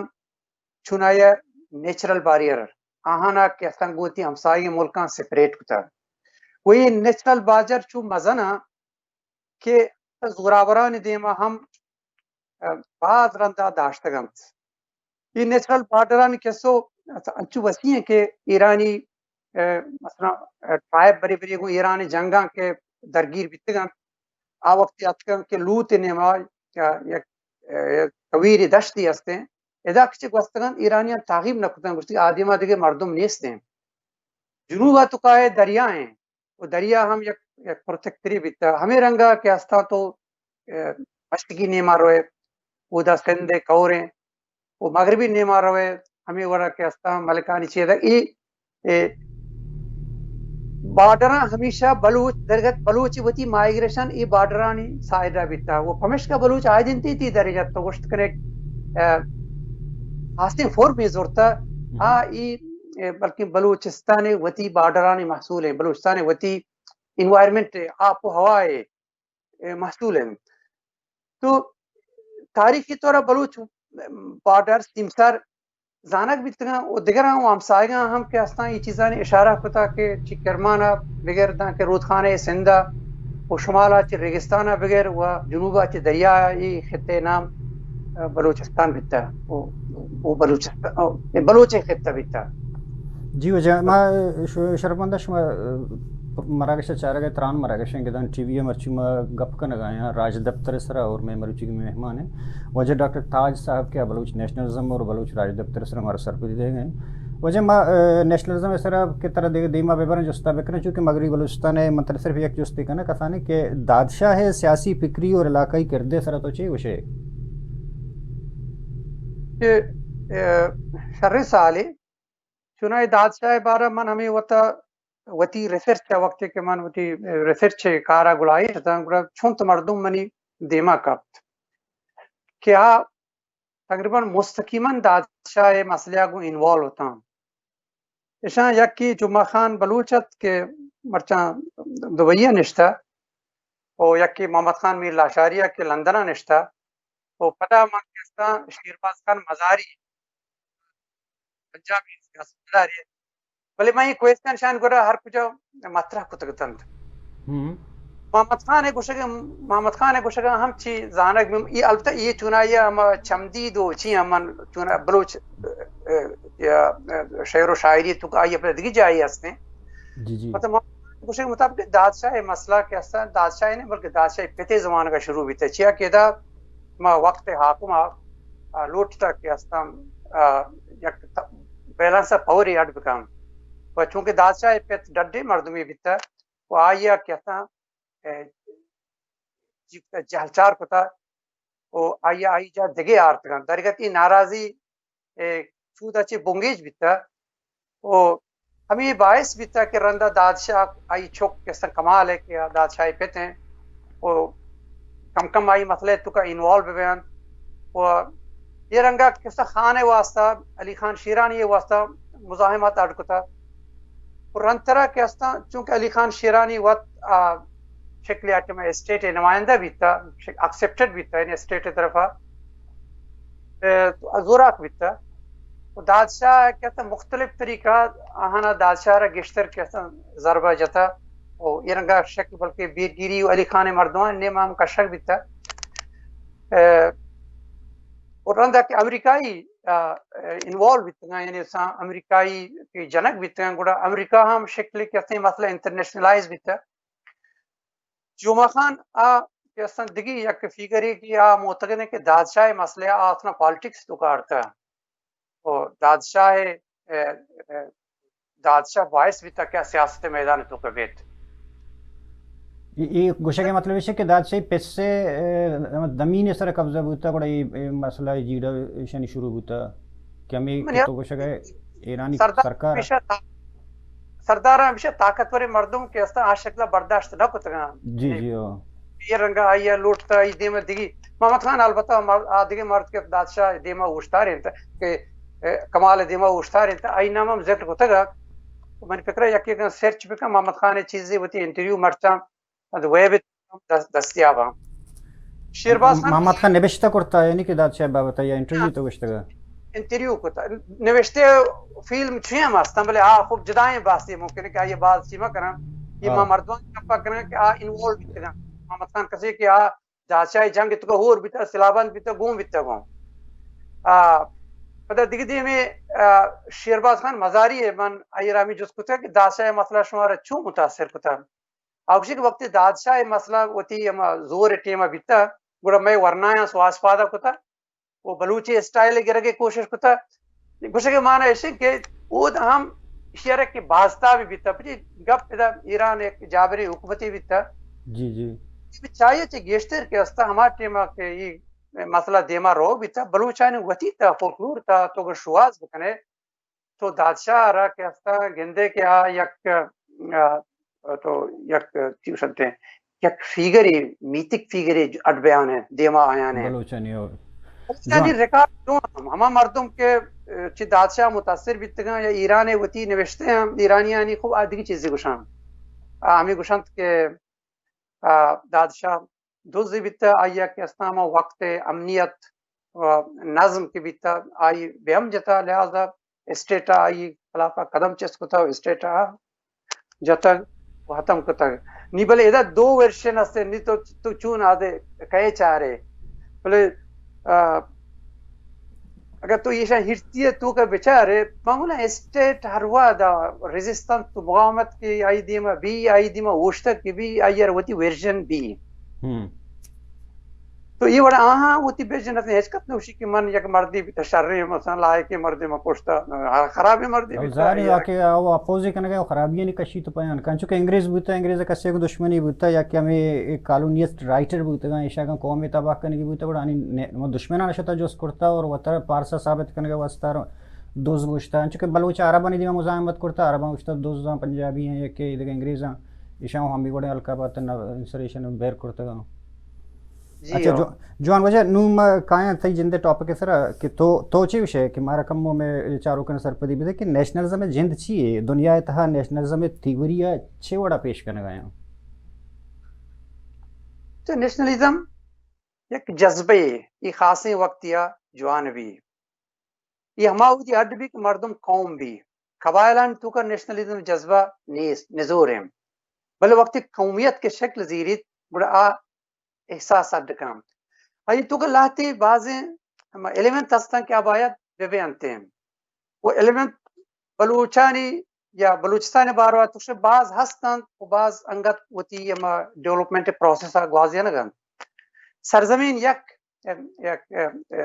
چونایا نیچرل بارڈر، آہانا کہ اصلاً گوتی ہمسائیں ملکاں سپریٹ کتا۔ و یہ نیچرل بارڈر چو مزنا کہ زوراورانی دیما ہم، ا، باز رندا داشتگ انت۔ یہ نیچرل بارڈرانی قصو انچو وسیع ہیں کہ ایرانی، ا، مثلاً، ا، ٹرائب بری بری گوں ایرانی جنگاں کہ درگیر بیتگ انت۔ آ وقتی اتکن کہ لوط نیما یا یک، ا، یک کویر دشتی ہستیں۔ ادا کچھ گوستگان ایرانیان تعقیب نہ کتن، گوشتی آدیما دیگه مردم نیستیں۔ جنوب تو کائے دریا ہیں۔ و دریا ہم یک، یک پروٹیکٹری بیتا۔ ہمیں رنگا کہ ہستاں تو، ا، مشرقی نیما روئے، اودا سندھ کوریں، و مغربی نیما روئے، ہمیں وڑا کہ ہستاں ملکانی چیزا۔ ای، ای بارڈراں ہمیشہ بلوچ درگت، بلوچ وتی مائیگریشن ای بارڈرانی سائیڈا بیتا۔ و پمشکا بلوچ آئیڈنٹیٹی درجہ تو گوشت کنے، ا، خاصیں فورمی زورتا، آ ای، ا، بلکہ بلوچستان وتی بارڈرانی محصول ہیں، بلوچستان وتی انوائرمنٹ ء، آپ و ہوا ء، ء محصول انت۔ تو تاریخی طور ء بلوچ بارڈر، سیمسر زانگ بیتگاں و دگراں و ہمسایگاں ہم کہ استاں اے چیزانی اشارہ کتا کہ چی کرمانا بگر داں کہ رودخانہ سندھ ء و شمالا چہ ریگستان ء بگر و جنوبا چہ دریا ء اے خطہ ء نام، ء، بلوچستان بیتا و، و بلوچستان، و بلوچ خطہ بیتا۔ جی واجہ، ما ش-، شرفمند شما، ء، مراگش ء چارگ ء تران مراگش ء گدان ٹی وی ء مرچی ما گپ کنگ ء آیاں راج دپتر ء سرا اور مئے مروچی مہمان ہیں واجہ ڈاکٹر تاج صاحب کہ بلوچ نیشنلزم اور بلوچ راج دپتر ء سرا مارا سرپدی دے گئے ہیں۔ واجہ ما، ء، نیشنلزم ء سرا کہ ترا دے-، دیما بہ براں جستا بکناں، چونکہ مغربی بلوچستان ء من ترا صرف یک جستے کناں کسانے کہ دادشاہ ء سیاسی فکری اور علاقائی کردے سرا تو چے گوشے؟ کہ، ء، شریں سالے چوناہی دادشاہ ء بارہ من ہمے وتا وتی ریسرچ ء وقتے کہ من وتی ریسرچ ء کارا گلائیش اتاں، گڑا چنت مردم منی دیما کپت کہ آ تقریباً مستقیماً دادشاہ ء مسئلہ ء گوں انوالو اتاں۔ اشاں یکی جمعہ خان بلوچ ات کہ مرچاں دبئی ء نشتہ، و یکی محمد خان میر لاشاری ء کہ لندن ء نشتہ، و پدا من گستاں شیرباز خان مزاری پنجابی سیاستمدارے، بلے من اے کوئسچن شان گورا ہر کجا مطرح کتگ اتنت۔ ہم۔ محمد خان ء گوشگ، محمد خان ء گوشگ ہم چی زانگ بیم، اے البتہ اے چونائی ہم چمدید و چی ہم من چونا بلوچ، ء، ء، یا، ء، شعر و شاعری تو آئی پر دگی جائی ہستیں۔ جی، جی۔ مطلب، گوشگ مطابق دادشاہ ء مسئلہ کہ استاں، دادشاہ ء نہ بلکہ دادشاہ ء پتے زمانگ ء شروع بیتہ، چیا کہ ادا ما وقت ء حاکم ء، آ، لوٹتا کہ استاں، آ، یک ت-، بیلنس ء پاور ء اڈ بکن۔ و چونکہ دادشاہ ء پت ڈڈے مردمے بیتہ و آئی ء کہ استاں، ء، جہلچار کتا۔ و آئی آئی جا دگہ آرتگاں۔ در حقیقت اے ناراضی، اے، سودا چہ بنگیج بیتا و ہمے باعث بیتا کہ رندا دادشاہ آئی چک کسا کمال ہے کہ دادشاہ پت ہیں و کم کم آئی مسئلہ توکا انوالو بہ بیان و اے رنگا کسا خان واسطہ، علی خان شیرانی واسطہ مزاحمت اڈ کتا۔ و رندترا کہ استاں، چونکہ علی خان شیرانی وت، آ، شکل آٹے میں اسٹیٹ نمائندہ بیتا، اکسپٹڈ بیتا، یعنی اسٹیٹ طرفا، اے، تو زوراک بیتا۔ و دادشاہ کہ استاں مختلف طریقہ آہانا دادشاہ را گیشتر کہ استاں ضربہ جتا۔ و اے رنگا شکل بلکہ بیرگیری و علی خان مردمان نیما ہم کشگ بیتا۔ اے، و رندا کہ امریکائی، آ، انوالو بیتگاں، یعنی سا امریکائی کہ جنگ بیتگاں، گڑا امریکہ ہم شکلی کہ استیں مسئلہ انٹرنیشنلائز بیتا۔ جمعہ خان آ کہ استاں دگی یک فیگرے کہ آ معتقد ہیں کہ دادشاہ مسئلہ آ اصلاً پالیٹکس توکا آرتا۔ و دادشاہ، اے، اے، دادشاہ باعث بیتا کہ سیاست میدان توکا بیت۔ اے، اے گوشگ ءِ مطلب ایش کہ دادشاہی پس ءِ، اے، دمین ءِ سر قبضہ بوتا، گڑا اے، اے مسئلہ، اے جیڑہ ایشانی شروع بوتا کہ ہمے من کہ یار تو گوشگ ءِ ایرانی سردار سرکار۔ ہمیشہ تا-، سردار ہمیشہ طاقتور مردم کہ استاں آ شکل برداشت نہ کتگاں۔ جی، جی، ہاں۔ اے رنگا آئی ءَ لوٹتا، آئی دیما دگی۔ محمد خان البتہ مر-، آ دگہ مرد کہ دادشاہ دیما اوشتار انت کہ، اے، کمال دیما اوشتار انت، آئی نام ہم ذکر کتگ۔ من فکر یکی کہ سرچ بکن، محمد خان چیزی وتی انٹرویو مرچاں اد ویب دس-، دستیاب ہاں۔ شیرباز خان محمد خان نبشتہ کرتا، یعنی کہ دادشاہ بابت یا انٹرویو ہاں۔ تو گشتگا؟ انٹرویو کتا۔ نوشتے فیلم چویں ہم ہستاں، بلے آ خوب جدائیں بحثے، ممکن ہے کہ آئی باز چیما کناں۔ یہ ہاں۔ ما مردمان گپا کناں کہ آ انوالو بیتگاں۔ محمد خان کسے کہ آ دادشاہ جنگ تو ہور بیتا، سلاح بند بیتا، گون بیتا گون۔ آ، پدا دگہ دیمے، آ، شیرباز خان مزاری ہے، من آئی رامی جست کتا کہ دادشاہ مسئلہ شمارا چون متاثر کتا؟ آ گوشی کہ وقتی دادشاہ ءِ مسئلہ وتی ہما زور ءِ ٹیم ءَ بیتا، گڑا مئے ورنایاں سواس پادا کتا و بلوچی اسٹائل ءَ گرگ ءِ کوشش کتا۔ گوشگ ءِ معنی ایش انت کہ اود ہم ایشی ءَ را کہ بازتاب بیتا، پچی گپ ادا ایران یک جابری حکومتے بیتا۔ جی، جی۔ چاہیے چہ گیشتر کہ استا ہما ٹیم ءَ کہ ای مسئلہ دیما رو بیتا، بلوچانی وتی تا فولکلور تا تو اگر شواز بکنے، تو دادشاہ ءَ را کہ ہستاں گندے کہ آ یک، آ، تو یک چی گوشنتے، یک فیگرے، میتک فیگرے اڈ بیان ہے، دیما آیان ہے۔ بلوچانی اور بلوچانی جوان۔ ریکارڈ جو ہم، ہما مردم کہ، آ، چی دادشاہ متاثر بیتگاں یا ایران وتی نوشتے ہیں، ایرانیانی خوب آ دگی چیزی گوشان۔ آ، ہمیں گوشنت کہ، آ، دادشاہ دزی بیتہ، آئی ءَ کہ استاں ہما وقت امنیت و نظم کہ بیتہ، آئی بے ہم جتہ، لہذا اسٹیٹ ءَ آئی خلاف ءَ قدم چست کتہ و اسٹیٹ ءَ جتگ و ختم کتگ۔ نی بلے ادا دو ورژن است، نی تو، تو چون آدے کئے چارے؟ بلے، آ، اگر تو ایشاں ہرتی ءِ توکا بچارے، معمولاً اسٹیٹ ہر وہد ءَ ریزسٹنس تو مقاومت کہ آئی دیما بی، آئی دیما اوشتگ کہ بی، آئی ءَ را وتی ورژن بی۔ ہم۔ تو اے وڑا آہاں وتی ورژن اتنے ہچ کس نوشی کہ من یک مردی بیتا شریں، مثلاً لائقیں مردے من کشتا، خرابیں مردے او بیتا، ظاہر ہے یا کہ او اپوز کنگا او خرابی نہیں کشی تو پیان کن، چونکہ انگریز بوتا، انگریز کسے کو دشمنی بوتا، یا کہ ہمیں ایک کالونیسٹ رائٹر بوتا، ایشا کا قوم تباہ کنگی بوتا، گڑا آنی نے-، دشمنان شتا جوست کرتا اور وتر پارسا ثابت کنگا واسطہ دوز گوشتا، انچو کہ بلوچ عربانی دیما مزاحمت کرتا، عرباں گوشتا دوزاں پنجابی ہیں، یک کہ دیگہ انگریزاں، ایشاں ہم بھی وڑے القابات انسریشن بیر کرتگا۔ جی اچھا، ہو۔ جو-، جوان واجہ، نوں ما کایاں تئی جند ءِ ٹاپک ءِ سرا کہ تو، تو چے گوشے کہ مارا کمو مئے چاروکاں سرپدی بدے کہ نیشنلزم ءِ جند چی ہے؟ دنیا ءِ تہا نیشنلزم ءِ تھیوری ءَ چے وڑا پیش کنگا آیاں؟ تو نیشنلزم یک جذبہ ہے، یہ خاصیں وقت یا جوان بھی۔ یہ ہما وقت اڈ بھی کہ مردم قوم بھی۔ قبائلان توکا نیشنلزم جذبہ نیست، نزور ہیں۔ بلے وقتی قومیت کے شکل زیریت، گڑا آ احساس اڈ کنت۔ آئی توکا لہتے بازیں ہما ایلیمنٹ ہستن کہ آ باید ببینتیں۔ وہ ایلیمنٹ بلوچانی یا بلوچستان باروا تو باز ہستن و باز انگت وتی ہما ڈیولپمنٹ پروسیس آ گوازینگ انت۔ سرزمین یک، یک، یک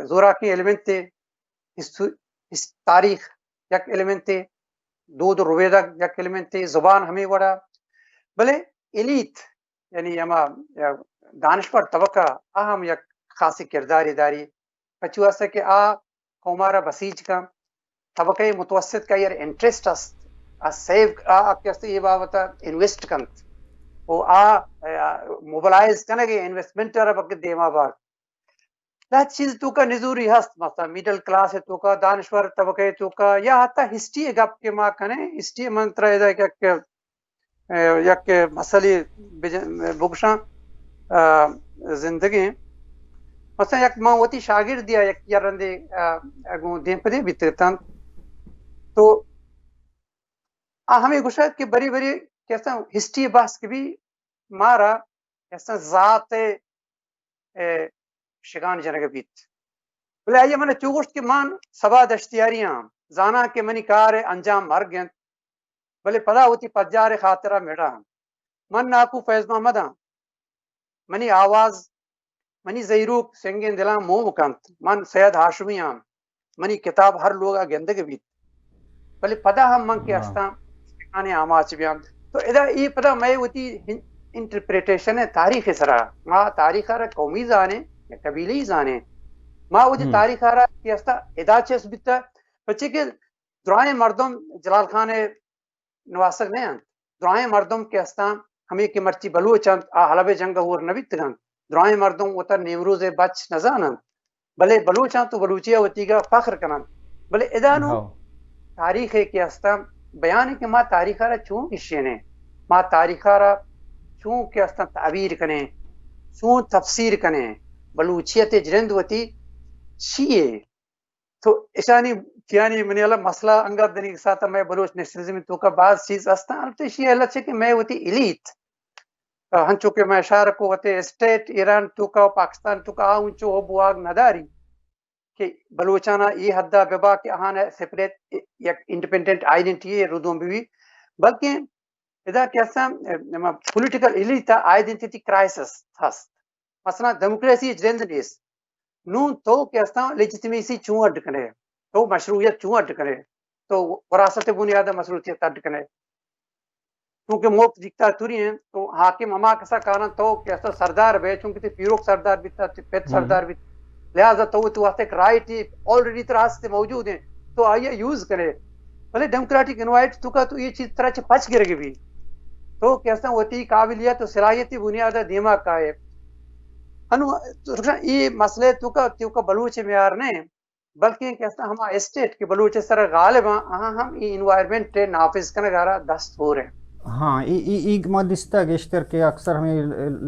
زوراکیں ایلیمنٹ ہستو-، ہس-، تاریخ یک ایلیمنٹے، دود و ربیدگ یک ایلیمنٹے، زبان ہمے وڑا۔ بلے ایلیت، یعنی ہما دانشور طبقہ، آ ہم یک خاصی کرداری داری، پچو است کہ آ قوم ءَ را بسیج کن، طبقہ متوسط کا ایر انٹرسٹ است، آ سیو، آ، آ کہ است اے بابت ءَ انویسٹ کنت و آ، آ، موبلائز کنگ ءَ انویسٹمنٹ ءَ را بلکہ دیما بارت. لہت چیز توکا نزوری ہست، مثلا مڈل کلاس توکا، دانشور طبقہ توکا، یا حتی ہسٹری گپ کہ ما کنیں، ہسٹری من ترا ادا یک، یک مسئلے بج-، بگشاں، آ، زندگیں. مثلا یک ما وتی شاگردیا یک یا رندے، آ، گوں دیم پدے بیتگتاں. تو آ ہمے گوشت کہ بری بری کہ اصلا ہسٹری بحث کہ بھی مارا اصلا ذات، اے، شگان جنگ بیت. بلے آئی من چو گوشت کہ من سبا دشتیاری آں، زاناں کہ منی کار انجام مرگ انت، بلے پدا وتی پجار خاطرا مڑاں. من ناکو فیض محمد آں، منی آواز، منی زہیروک سنگیں دلاں موم کنت. من سید ہاشمی آں، منی کتاب ہر لوگا گندگ بیت، بلے پدا ہم من کہ ہستاں، آماچ بیاں. تو ادا اے پدا مئے وتی انٹرپریٹیشن ہے تاریخ سرا. ما تاریخ را قومی زانیں یا قبیلے زانیں، ما وتی تاریخ را کہ ہستا ادا چس بیتا، پچے کہ درائیں مردم جلال خان نواسگ نہ انت. درائیں مردم کہ ہستاں، ہمے کہ مرچی بلوچ انت، آ حلب جنگ ءَ ہور نہ بیتگ انت. درائیں مردم وتا نیمروز ءِ بچ نہ زان انت، بلے بلوچ انت و بلوچی ءَ وتیگا فخر کن انت. بلے ادا نوں تاریخ ءَ کہ ہستاں، بیان کہ ما تاریخ ءَ را چون گشینیں، ما تاریخ ءَ را چون کہ ہستاں تعبیر کنیں، چون تفسیر کنیں، بلوچیت ءِ جرند وتی چی یے؟ تو اشانی چیانی منی اللہ مسئلہ انگت دنی ساتھ میں بلوچ نیشنلزم توکا بعض چیز ہستاں، البتہ اشی اللہ چہ کہ میں وتی الیت، ہنچو کہ میں اشارہ کو وتے اسٹیٹ ایران توکا و پاکستان توکا آ اونچو ہب واگ نداری کہ بلوچانا اے حدا ببا کہ آہان سپریٹ یک انڈیپینڈنٹ آئیڈنٹی ردوم بی، بلکہ ادا کہ ہستاں، پولیٹیکل الیٹ آئیڈنٹی کرائسس ہست. مثلا ڈیموکریسی جند نیست. نوں تو کہ ہستاں لیجیٹیمیسی چوں اڈ کنے، تو مشروعیت چوں اڈ کنے، تو وراثت بنیاد مشروعیت اڈ کنے. چونکہ ملک دیکتاتوری ہیں، تو حاکم ہما کسا کاراں تو کہ ہستاں سردار بے، چونکہ تے پیروک سردار بیتا، تے پت سردار بیتا، لہذا تو تو واسطے ایک رائٹ ہی آلریڈی ترا ہستے موجود ہیں، تو آئیے یوز کنے. بلے ڈیموکریٹک انوائٹ تو کا تو یہ چیز ترا چہ پچ گرگ بی، تو کہ ہستاں وتی قابلیت و صلاحیتی بنیاد دیما کائے. انو، تو یہ مسئلہ تو کا، تو کا بلوچ میار نے، بلکہ کہ ہستاں ہما اسٹیٹ کہ بلوچ سر غالب ہیں، ہاں ہم یہ انوائرمنٹ نافذ کنگ آرا دست ہو رہے ہیں. ہاں، ای، ای، ایگ ما دستا گیشتر کہ اکثر ہمیں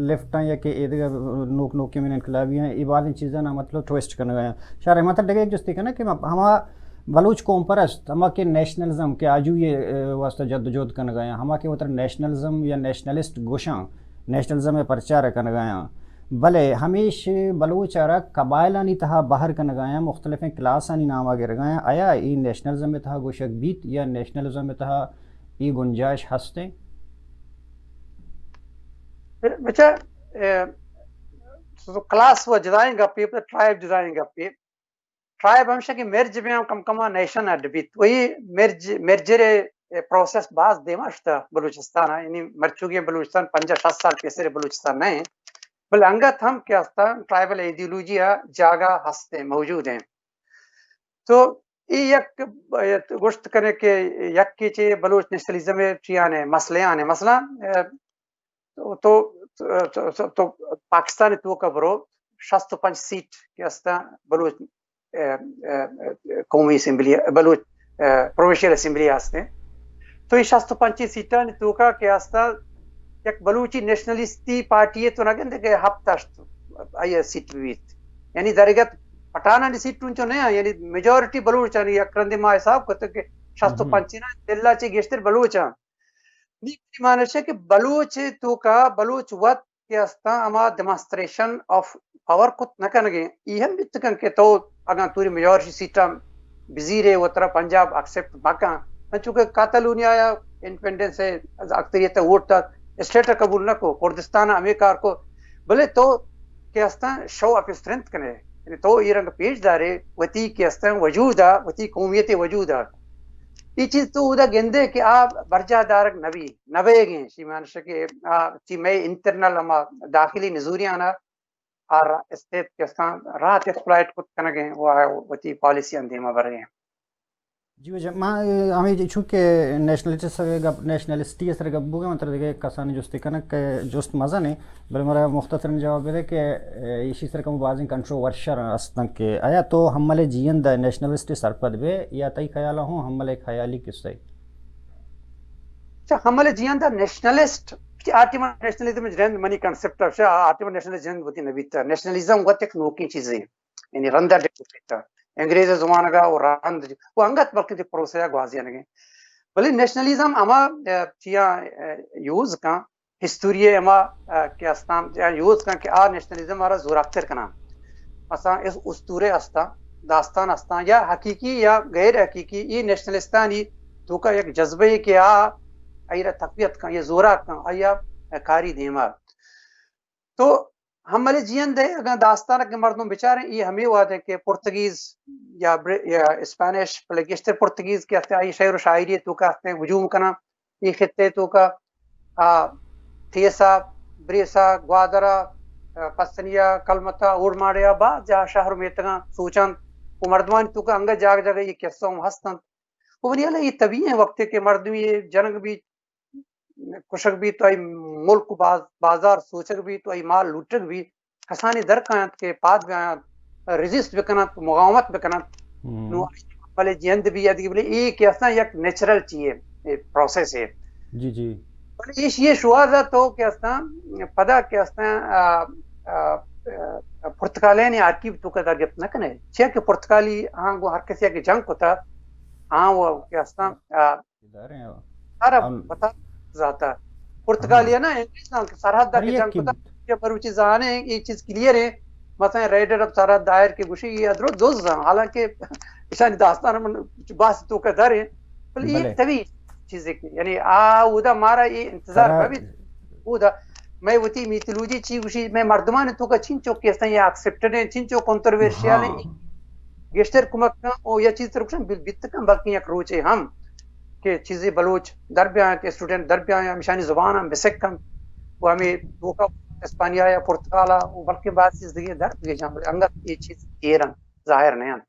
لیفٹ ہیں یا کہ ایدگہ نوک نوکی من انقلابی ہیں، ای بازیں چیزاں نا مطلب ٹویسٹ کرنے گئے ہیں. شاہ رحمت ڈگہ ایک جستی کنا کہ ہما بلوچ قوم پرست، ہما کہ نیشنلزم کہ آجوئی، اے، واسطہ جد و جہد کرنے گئے ہیں، ہما کہ وتر نیشنلزم یا نیشنلسٹ گوشاں، نیشنلزم پرچار کرنے گئے ہیں. بلے ہمیش بلوچ ء را قبائلانی تہا بہر کنگایاں، مختلفیں کلاسانی نام ء گرگایاں، آیا اے نیشنلزم ء تہا گوشگ بیت یا نیشنلزم ء تہا اے گنجائش ہستیں؟ بچا، اے، کلاس و جدائیں گپے، پدا ٹرائب جدائیں گپے. ٹرائب ہمیشہ کہ مرج بیاں کم کم ء نیشن اڈ بیت. وہی مرج، مرجر ء پروسیس باز دیما شتہ بلوچستان ء، یعنی مرچوگیں بلوچستان پنجاہ شست سال پیسر بلوچستان نہ انت، بلے انگت ہم کہ ہستاں ٹرائبل ایڈیولوجی ء جاگہ ہستیں، موجود ہیں. تو اے یک گوشت کنے کہ یکے چہ بلوچ نیشنلزم ء چیانے مسئلے آنے، مثلاً، تو، تو، تو، تو پاکستان ء توکا برو، شست و پنچ سیٹ کہ ہستاں بلوچ، ا، ا، ا، قومی اسمبلی، بلوچ، ا، پروونشل اسمبلی ہستیں. تو اے شست و پنچ سیٹانی توکا کہ ہستاں، یک بلوچی نیشنلسٹی پارٹی ء تو نہ گندے کہ ہپت ہشت آئی ء سیٹ بیت. یعنی در حقیقت پٹھانانی سیٹ انچو نہ، یعنی میجورٹی بلوچانی یک رندے ما حساب کرتے کہ شست و پنچ نا دلا چہ گیشتر بلوچاں. نی منی مانش ہے کہ بلوچ توکا بلوچ وت کہ استاں ہما ڈیمانسٹریشن آف پاور کت نہ کنگے. ای ہم بیت کن کہ تو اگاں توری میجورٹی سیٹاں بزیرے و ترا پنجاب ایکسپٹ مکن، انچو کہ کاتالونیا یا انڈیپینڈنس ہے، اکثریت ووٹ دات، اسٹیٹ قبول نہ کو، کردستان ہمیں کار کو، بلے تو کہ استاں شو اپ اسٹرینتھ کنے، یعنی تو یہ رنگ پیش دارے وتی کہ استاں وجود آ، وتی قومیت وجود آ. ای چیز تو اودا گندے کہ آ برجاہ دارگ نبی، نبیگیں، شی مانش کہ آ چی مئے انٹرنل ہما داخلی نزوریانا آ را اسٹیٹ کہ استاں راحت ایکسپلائٹ کت کنگ ءَ و وتی پالیسی آں دیما برگ ءَ۔ جی واجہ، ما، اے، ہمیں چونکہ نیشنلسٹ سر گپ، نیشنلسٹی سر گپ بوگے، من ترا دگہ کسانی جستی کنگ کہ جست مزن ہے، بلے مارا مختصراً جواب بدے کہ، اے، ایشی سر کم بازیں کنٹروورشل ہستن کہ آیا تو ہمل جیئند نیشنلسٹ سرپد بے یا تئی خیال ہوں ہمل ایک خیالی قصہ ہے؟ اچھا، ہمل جیئند نیشنلسٹ، آ ٹیم نیشنلزم جند منی کنسپٹ ہے، آ ٹیم نیشنلزم جند وتی نبیتا، نیشنلزم وت ایک نوکی چیزیں۔ یعنی رند ءَ ڈیولپ بیتگ۔ انگریز ءِ زمانگ ءَ و رند ءَ و انگت بلکیں چہ پروسے ءَ گوازینگ ءَ۔ بلے نیشنلزم ہما، اے، چیاں، اے، یوز کن، ہسٹوری ءِ ہما، اے، کہ استاں، چیاں یوز کن کہ آ نیشنلزم ءَ را زوراکتر کناں۔ مثلاً اس استورے استاں، داستان استاں، یا حقیقی یا غیر حقیقی، اے نیشنلستانی توکا یک جذبہ یے کہ آ آئی را تقویت کن، یا زوراک کن، آئی ءَ کاری دیما۔ تو ہمل جیئند ءِ اگاں داستان کہ مردم بچاریں، اے ہمے وہد ءَ کہ پرتگیز یا بر-، یا اسپینش، بلے گیشتر پرتگیز کہ ہستیں، آئی شعر و شاعری ءِ توکا ہستیں، ہجوم کناں اے خطے ءِ توکا، آ، تیسا، بریسا، گوادرا، آ، پسنیا، کلمتا، اوڑماڑیا، باز جاہ شہر و میتگاں سوچنت و مردمانی توکا انگت جاگہ جاگہ اے قصہ ہم ہستنت۔ و منی ہیالا اے طبیعی ہیں، وقتے کہ مردمی جنگ بیت، کشگ بیت، تو آئی ملک و باز-، بازار سوچگ بیت، تو آئی مال لوٹگ بیت، کسانی در کاینت کہ پاد بیاینت، ریزسٹ بکننت، مقاومت بکننت۔ ہم۔ نو بلے جند بی ادگی، بلے اے کہ اصلاً یک نیچرل چیئے، اے پروسیس ہے۔ جی، جی۔ بلے ایش یہ شواز ہے تو کہ اصلاً پدا کہ اصلاً، آ، آ، آ، پرتگالین آرکیو تو کا در گپت نہ کنے۔ چیا کہ پرتگالی ہاں گو ہر کسی کہ جنگ کتا، ہاں وہ کہ اصلاً، آ، ادارے ہیں۔ عرب ہم۔ پتا ذاتا۔ پرتگالیا ہاں۔ نا انگریز نام کہ سرحد ہر دا کہ یک جنگ کی کتا، کہ مروچی زانے، یہ چیز کلیئر ہے۔ مثلاً ریڈر اب سرحد دائر کے گوشی، یہ ادرو دوز زان، حالانکہ اشانی داستان من باس تو کا در ہے۔ بلے یہ بلے۔ طبیعی چیزیں کہ، یعنی آ اودا مارا یہ انتظار سرحد۔ ببی اودا۔ میں وتی میتھولوجی چی گوشی، میں مردمان تو کا چین چوک کے استان یہ ایکسپٹڈ ہیں، چین چوک کنٹروورشل ہیں۔ ہاں۔ گیشتر کمک کن او یا چیز تر گوشن بل بیت کن، بلکہ یک روچے ہم کہ چیزے بلوچ در بیاینت، اسٹوڈنٹ در بیاینت، ہمشانی زبان ہم بسک کنت و ہمے توکا اسپانیا یا پرتگالا و بلکہ بعض چیز دیگه در بگیجن، بلے انگت یہ چیز ایر انت، ظاہر نہ انت۔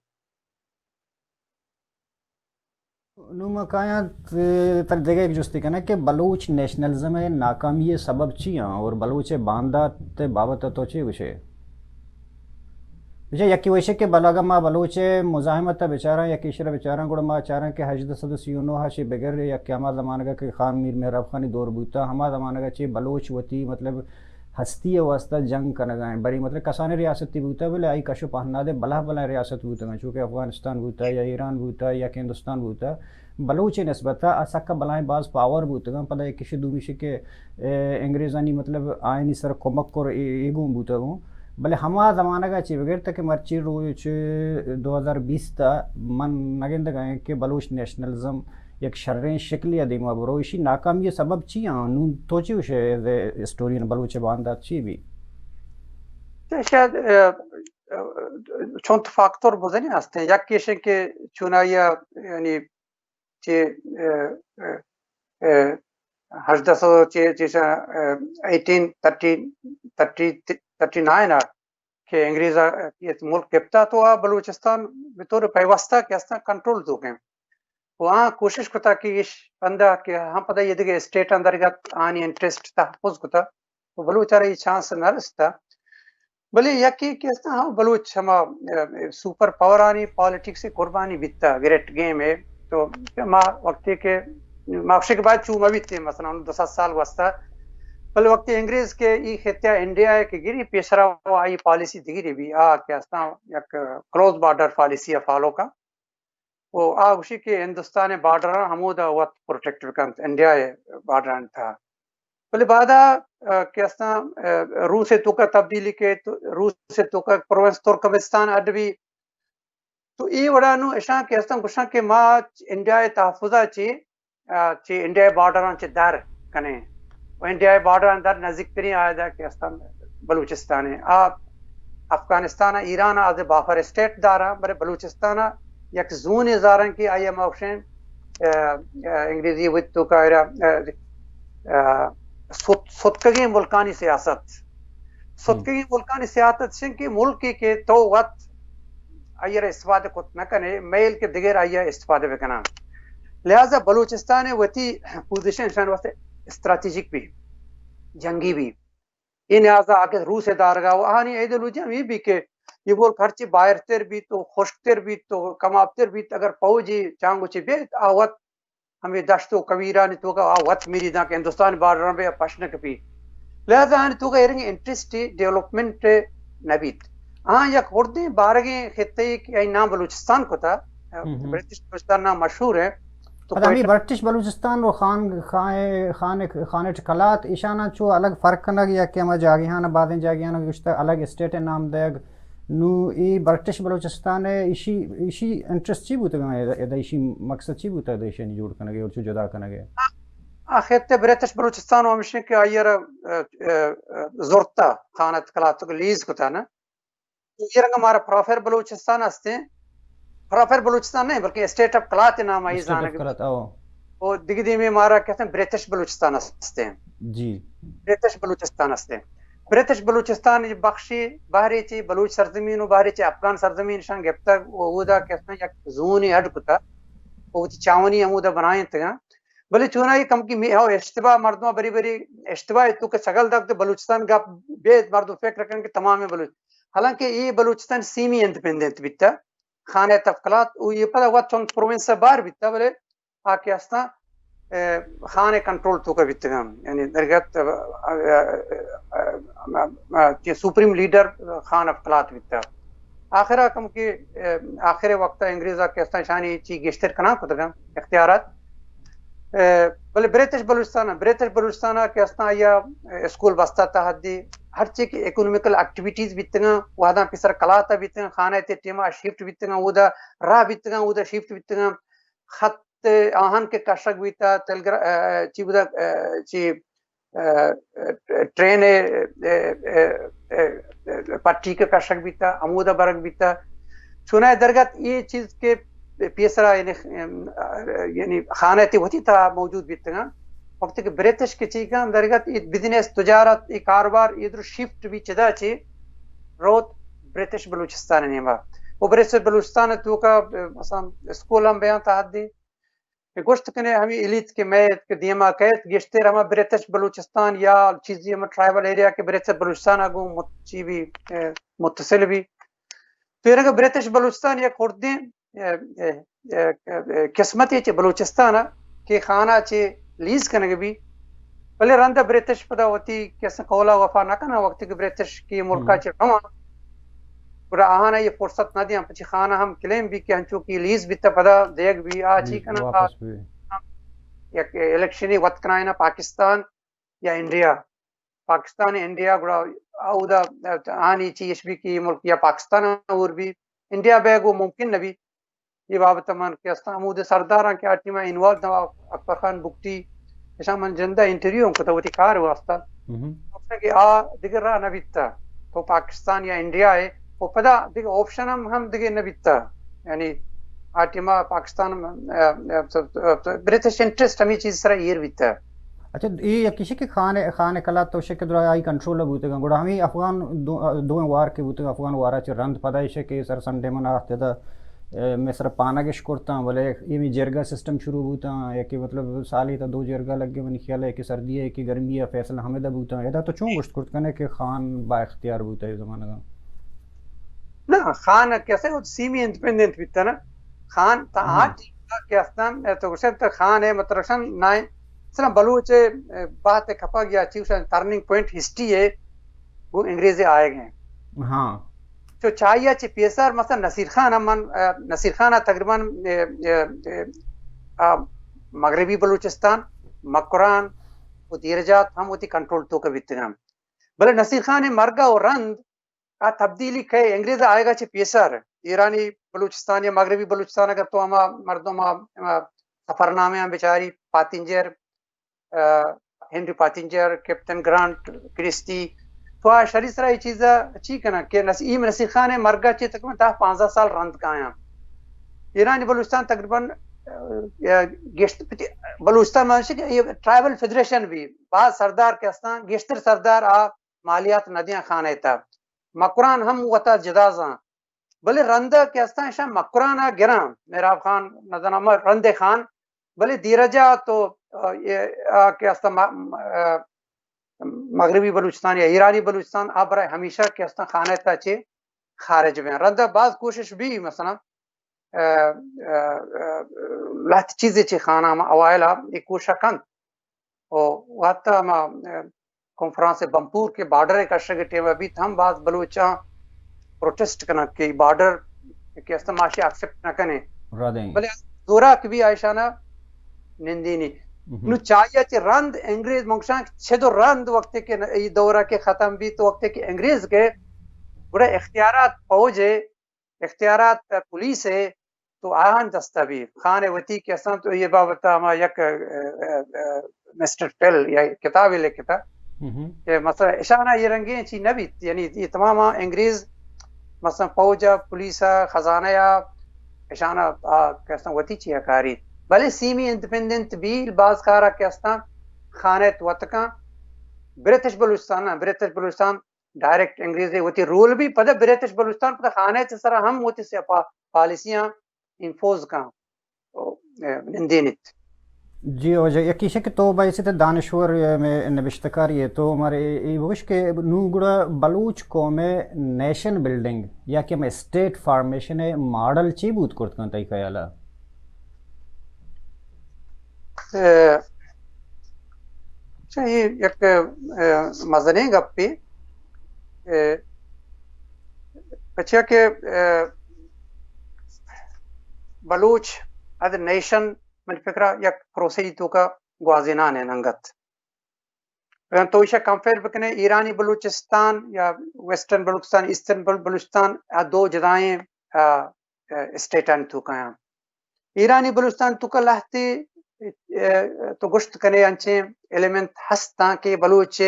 نوں ما کایاں ت-، تر دگہ یک جستے کناں کہ بلوچ نیشنلزم ءِ ناکامی ءِ سبب چی آں اور بلوچ ءِ باندات ءِ بابت ءَ تو چے گوشے؟ بچار یکے وشے کہ بل-، اگاں ما بلوچ ءِ مزاحمت ءَ بچاراں، یکے ایشرا بچاراں، گڑا ما چاراں کہ ہژدہ سد و سی و نو ءَ چہ بگر یک ہما زمانگ ءَ کہ خان میر مہراب خانی دور بوتا، ہما زمانگ ءَ چہ بلوچ وتی مطلب ہستی ءِ واستہ جنگ کنگ ءَ ایں۔ بری مطلب کسانیں ریاستے بوتا، بلے آئی کش و پہناد ءِ بلاہ بلاہیں ریاست بوتگ انت، چو کہ افغانستان بوتا یا ایران بوتا یا کہ ہندوستان بوتا، بلوچ ءِ نسبت ءَ آ سکا بلاہیں باز پاور بوتگ انت۔ پدا یک کشے دومی شے کہ، اے، انگریزانی مطلب آیانی سر کمک کر اے، اے گون بوتگ انت۔ بلے ہما زمانگ ءَ چہ بگر تا کہ مرچی روچ دو ہزار بیست ءَ من نہ گندگ ءَ آں کہ بلوچ نیشنلزم یک شریں شکلے ءَ دیما برو، ایشی ناکامی ءِ سبب چی آں؟ نوں تو چی گوشے، ایز اے ہسٹورین، بلوچ ءِ باندات چی بی؟ تو شاید، اه، اه، چنت فاکتور بزنی ہستیں۔ یک ایش انت کہ چونائی ءَ، یعنی چہ، اه، اه، اه، ہژدہ سد چہ، چہ، اه، eighteen thirty, thirty, thirty nine ءَ کہ انگریز ءَ یہ ملک گپتا تو آ بلوچستان بطور پیوستہ کہ استان کنٹرول تو کن۔ و آ کوشش کتا کہ ایش پندا کہ ہم پدا یہ دگہ اسٹیٹ اندر گت آنی انٹرسٹ تحفظ کتا۔ و بلوچ ءَ را یہ چانس نہ رستا۔ بلے یکے کہ استان ہم بلوچ ہما، اه، سپر پاور آنی پالیٹکس قربانی بیتا، گریٹ گیم ہے۔ تو ما وقتی کہ ما وشک بعد چو مبیتے، مثلاً دو سد سال واسطہ۔ بلے وقتی انگریز کہ ای خطہ انڈیا ہے کہ گری پیشرا و آئی پالیسی دگری بی، آ کہ استان یک کلوز بارڈر پالیسی فالو کا۔ و آ گوشی کہ ہندوستان ءِ بارڈراں ہمودا وت پروٹیکٹ بکنت، انڈیا ءِ بارڈرانی تہا۔ بلے بعدا، اه، کہ استاں، اه، روس ءِ توکا تبدیلی کیت، روس ءِ توکا پروونس ترکمستان اڈ بی۔ تو اے وڑا نوں اشاں کہ استاں گوشاں کہ ما انڈیا ءِ تحفظ ءَ چہ، اه، چہ انڈیا ءِ بارڈراں چہ در کنیں۔ و انڈیا ءِ بارڈراں در نزیکترین آیدا کہ استاں بلوچستان ءِ۔ آ افغانستان ءَ ایران ءَ از بافر اسٹیٹ داراں، بلے بلوچستان ءَ یک زونے زاراں کہ آئی ءَ ما گوشیں، اه، اه، انگریزی وت تو کا ایرا، اه، اه، ست-، ستکگیں ملکانی سیاست۔ ستکگیں ملکانی سیاست چشیں کہ ملکے کہ تو وت آئی ءَ را استفادہ کت نہ کنے، میل کہ دگر آئی ءَ استفادہ بکناں۔ لہذا بلوچستان ءِ وتی پوزیشن اشانی واسطہ اسٹریٹجک بی، جنگی بی۔ اے لہذا آ کہ روس ءِ دارگ ءَ و آہانی ایڈیالوجی ہم اے بی کہ اے ملک ہرچی باہرتر بیت و خشکتر بیت و کمابتر بیت، اگر پوجی چانگو چی بیت، آ وت ہمے دشت و کویرانی توکا آ وت مری داں کہ ہندوستان بارڈر بے پش نہ کپی۔ لہذا آنی توکا ایرنگ انٹرسٹ ڈیولپمنٹ نہ بیت۔ آ یک ہردیں بارگیں خطے کہ آئی نام بلوچستان کتا، برٹش بلوچستان نام مشہور ہے۔ تو پدا ہمیں کوئٹہ برٹش بلوچستان و خان، خان، خان، خانٹ کلات ایشانا چو الگ فرق کنگ یا کہ ہما جاگہانا، بازیں جاگہانا گوشتہ الگ اسٹیٹ نام دیگ۔ نو اے برٹش بلوچستان ہے، ایشی، ایشی انٹرسٹ چی بوتگ ادا، ایشی مقصد چی بوتگ ادا ایشانی جوڑ کنگ اور چو جدا کنگ؟ آ خطے برٹش بلوچستان و ہمشیں کہ آئی ءَ را، ا، ا، ا، زرتا، خانت کلات لیز کتا نا۔ تو یہ رنگ مارا پرافر بلوچستان ہستیں، پرافر بلوچستان نہیں بلکہ اسٹیٹ آف کلات نام آئی اسٹیٹ آف زانگ۔ کلات، او۔ او دگہ دیمے مارا کہتے ہیں برٹش بلوچستان ہستیں۔ جی۔ برٹش بلوچستان ہستیں۔ برٹش بلوچستان یہ بخشی بہرے چی بلوچ سرزمین و بہرے چی افغان سرزمین شان گپتگ و اودا کہتے ہیں یک زونی اڈ کتا و وتی چاونی ہمودا بنائیں تگا۔ بلے چونائی کم کی می-، ہو اشتباہ مردم بری بری اشتباہ تو کہ سگل دگ تو بلوچستان گپ بیت مردم فکر کن کہ تمام بلوچ، حالانکہ یہ بلوچستان سیمی انڈیپینڈنٹ بیتا، خانہ تفکلات و یہ پدا وت چون پروونس بار بیتا، بلے آ کہ ہستاں، اے، خان ءِ کنٹرول توکا بیتگاں، یعنی درگت، اے، اے، اے، اے، اے، سپریم لیڈر خان آف کلات بیتا۔ آخر ءَ کم کہ، اے، آخر ءِ وقت ءَ انگریز ءَ کہ ہستاں شانی چی گیشتر کناں کتگاں اختیارات۔ اے، بلے برٹش بلوچستان ءَ، برٹش بلوچستان ءَ کہ ہستاں آئی ءَ اسکول بستا تحت دی، ہرچی کہ اکنامیکل ایکٹیویٹیز بیتگاں، وہداں پیسر کلات ءَ بیتگاں، خانہ ءِ ٹیم ءَ شفٹ بیتگاں، اودا راہ بیتگاں، اودا شفٹ بیتگاں، خط آہن کہ کشگ بیتا، تلگر-، ا، چی بوتا، ا، چی، ا، ٹرین ءِ، ا، ا، ا، پٹی کہ کشگ بیتا، ہمودا برگ بیتا۔ چوناہا درگت یہ چیز کہ پیسرا یعنی، ام، یعنی خانہ تی وتی تہا موجود بیتگاں۔ وقتی کہ برٹش کہ چی کن درگت یہ بزنس، تجارت، یہ کاروبار یہ در شفٹ بی چدا چی روت برٹش بلوچستان نیما۔ و برٹش بلوچستان توکا، مثلاً اسکول ہم بیان تحت دی۔ کہ گوشت کنے ہمے الیت کہ مئے کہ دیما کئیت، گیشتر ہما برٹش بلوچستان یا چیزی ہما ٹرائبل ایریا کہ برٹش بلوچستان ءَ گوں مت-، چی بی، اے، متصل بی۔ تو اے رنگ برٹش بلوچستان یک ہردیں، اے، اے، اے، اے، قسمتے چہ بلوچستان ءَ کہ خانہ چہ لیز کنگ بی۔ بلے رند ءَ برٹش پدا وتی کس قول ءَ وفا نہ کناں، وقتی کہ برٹش کہ ملک ءَ چہ رواں، گڑا آہاں یہ فرصت نہ دیاں، پچی خانہ ہم کلیم بی کہ انچو کہ لیز بیتا پدا دیگ بی، آ چی کناں، آ یک الیکشنی وت کنائنا پاکستان یا انڈیا، پاکستان انڈیا، گڑا اودا آنی چی اش بی کہ ملک یا پاکستان اور بی، انڈیا بے گو ممکن نہ بی۔ یہ بابت من کہ استاں ہمود سرداراں کہ آ ٹیم انوالو دوا اکبر خان بگٹی، اشاں من جندہ انٹرویو ہم کتا وتی کار واسطہ۔ گوشتن کہ آ دگہ راہ نہ بیتا، تو پاکستان یا انڈیا ہے، و پدا دگہ آپشن ہم، ہم دگہ نہ بیتا۔ یعنی آ ٹیما پاکستان، ا، ا، ا، برٹش انٹرسٹ ہمیں چیز سرا ایر بیتا۔ اچھا، اے یکیش کہ خان، خان کلات تو شک درا آئی کنٹرول بوتگاں، گڑا ہمیں افغان دو، دوئیں وار کے بوتگاں، افغان وارا چہ رند پدا ایش کہ سر سنڈے من آخت دا، اے، مصر پانگش کرتاں، بلے ایمی جرگہ سسٹم شروع بوتاں، یا کہ مطلب سالی تا دو جرگہ لگے منی خیال ہے کہ سردی ہے کہ گرمی ہے فیصلہ ہمیں دا بوتاں۔ ادا تو چون گوشت کرت کنے کہ خان با اختیار بوتا ہے زمانہ دا؟ نہ، خان کیسے وہ سیمی انڈیپینڈنٹ بیتا نا۔ خان تا آج کہ استان تو گوشت خان ہے مطلب نائن مثلاً بلوچ ءِ، اے، بات ءِ کپگ یا چی گوشاں ٹرننگ پوائنٹ ہسٹری ءِ گوں انگریز ءِ آیگ ءَ۔ ہاں۔ چو چاہیا چہ پیسر مثلاً نصیر خان ءَ من، اے، نصیر خان ءَ تقریباً، اے، اے، اے، آ، مغربی بلوچستان، مکران و دیرجات ہم وتی کنٹرول توک ءَ بیتگ انت۔ بلے نصیر خان ءِ مرگ ءَ و رند آ تبدیلی کئے انگریز ءِ آیگ ءَ چہ پیسر ایرانی بلوچستان یا مغربی بلوچستان اگر تو ہما مردم آ، آ سفرنامہ آں بچاری پاتنجر، آ، ہنری پاتنجر، کیپٹن گرانٹ، کرسٹی، تو آ شری سرا یہ چیز چی کناں کہ نس-، ایم نصیر خان ءِ مرگ ءَ چہ تقریباً دہ پانزدہ سال رند کایاں۔ ایرانی بلوچستان تقریباً، آ، گیشت-، بلوچستان مانشی کہ یہ ٹرائبل فیڈریشن بھی، بعض سردار کہ استاں، گیشتر سردار آ مالیات نہ دیاں خانہ ءِ تہا۔ مکران ہم وتا جدا زان، بلے رندا کہ استاں اشاں مکران ءَ گراں، محراب خان، نزاناں ما رندے خان، بلے دیرجا تو، آ، آ کہ استاں ما-، آ، مغربی بلوچستان یا ایرانی بلوچستان، آ برائے ہمیشہ کہ استاں خانہ ءِ تہا چہ خارج بیاں۔ رندا باز کوشش بی، مثلاً، آ، آ، آ، لہتے چیزے چہ خانہ ہم اوائل ءَ اے کوشش کنت۔ و حتی ہما، آ، کنفرانس بمپور کہ بارڈر ءِ کشگ ءِ ٹیم ءَ بیت، ہم باز بلوچاں پروٹیسٹ کناں کہ بارڈر کہ استاں ما اشی ایکسپٹ نہ کنیں۔ ردیں۔ بلے زوراک بی آ اشانا نندینی۔ مہم۔ نو چاہیا چہ رند انگریز منگشاں چد و رند وقتے کہ ن-، ای دورہ کہ ختم بیت، وقتے کہ انگریز کہ گڑا اختیارات فوج ءِ، اختیارات پولیس ءِ، تو آہان دستا بی۔ خان ءِ وتی کہ استاں تو یہ بابت ہما یک، آ، آ، آ، مسٹر ٹیل یا کتابے لکھتا مہم۔ کہ مثلاً اشانا یہ رنگیں چی نہ بیت، یعنی یہ تمام انگریز مثلاً فوج ءَ، پولیس ءَ، خزانہ ءَ، اشانا آ کہ استاں وتی چیا کاری۔ بلے سیمی انڈیپینڈنٹ بی باز کارا کہ استاں خانہ ءِ وتکاں۔ برٹش بلوچستان نہ، برٹش بلوچستان ڈائریکٹ انگریز ءِ وتی رول بی، پدا برٹش بلوچستان پدا خانہ ءِ سرا ہم وتی سیاپا-، پالیسیاں انفوز کن و، اے، نندینیت۔ جی، واجہ، یکی ایش کہ تو بایسے تے دانشور یا مئے نبشتہ کارے ئے، تو مارا اے، اے بگوش کہ نوں گڑا بلوچ قوم ءِ نیشن بلڈنگ یا کہ ہمے اسٹیٹ فارمیشن ءِ ماڈل چی بوت کرت کنت تئی خیال ءَ؟ اے، اچھا، اے یک، اے، مزنیں گپے۔ اے، پچیا کہ، اے، بلوچ از نیشن من فکرا یک پروسے توکا گوازینان ءَ انگت۔ اگر تو ایشا کمپیئر بکنے، ایرانی بلوچستان یا ویسٹرن بلوچستان، ایسٹرن بل-، بلوچستان، آ دو جدائیں، آ، آ، اسٹیٹانی توکا ہیں۔ ایرانی بلوچستان توکا لہتے، آ، تو گوشت کنے انچیں ایلیمنٹ ہستاں کہ بلوچ،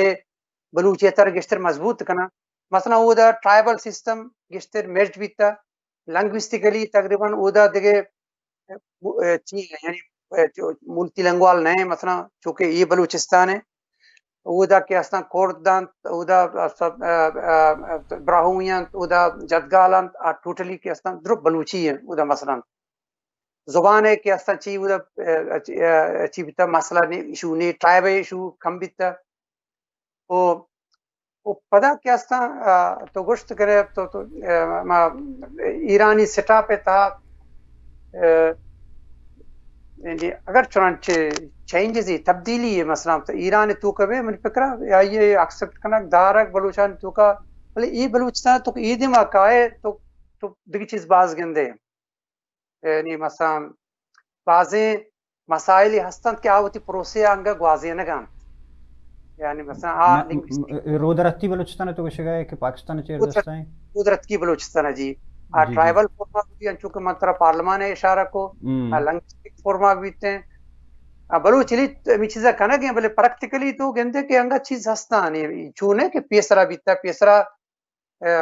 بلوچیت ءَ گیشتر مضبوط کناں۔ مثلاً اودا ٹرائبل سسٹم گیشتر مرج بیتا، لنگویسٹیکلی تقریباً اودا دگہ، اے، چی، یعنی، اے، جو ملتی لنگوال نہ ہیں، مثلاً چونکہ یہ بلوچستان ہے، اودا کہ استاں کرد دانت، اودا، اے، اے، براہوئی انت، اودا جدگال انت، آ ٹوٹلی کہ استاں درو بلوچی ہیں اودا مثلاً۔ زبان ہے کہ استاں چی اودا، اے، اے، اے، چی بیتا مسئلہ نی، ایشو نی، ٹرائب ایشو کم بیتا۔ و، و پدا کہ استاں، آ، تو گوشت کرے تو، تو، آ، ما ایرانی سٹاپ ءِ تہا، آ، یعنی اگر چنانچہ چینجز ای، تبدیلی ای، مثلاً تو ایران توکا بے، من فکرا آئی ءَ ایکسپٹ کنگ دارگ بلوچان توکا، بلے ای بلوچستان تو ای دیما کائے تو، تو دگہ چیز باز گندے۔ یعنی مثلاً بازیں مسائلے ہستنت کہ آ وتی پروسے ءَ انگہ گوازینگ ءَ انت۔ یعنی مثلاً آ م-، لنگویسٹک م-، رودرتی بلوچستان تو گوشگ ءَ ئے کہ پاکستان ءِ چیر رودرت-، دست ءَ ایں؟ رودرتکی بلوچستان ءَ جی۔ آ جی، جی۔ ٹرائبل فورما بھی انچو کہ من ترا پارلیمان ءَ اشارہ کو، ہم۔ آ لنگویسٹک فورما بھی بیت ہیں۔ آ بلوچ لیٹ ہمے چیزا کنگ ءَ ایں، بلے پریکٹیکلی تو گندے کہ انگہ چیز ہستاں، یعنی چونے کہ پیسرا بیتا، پیسرا اے،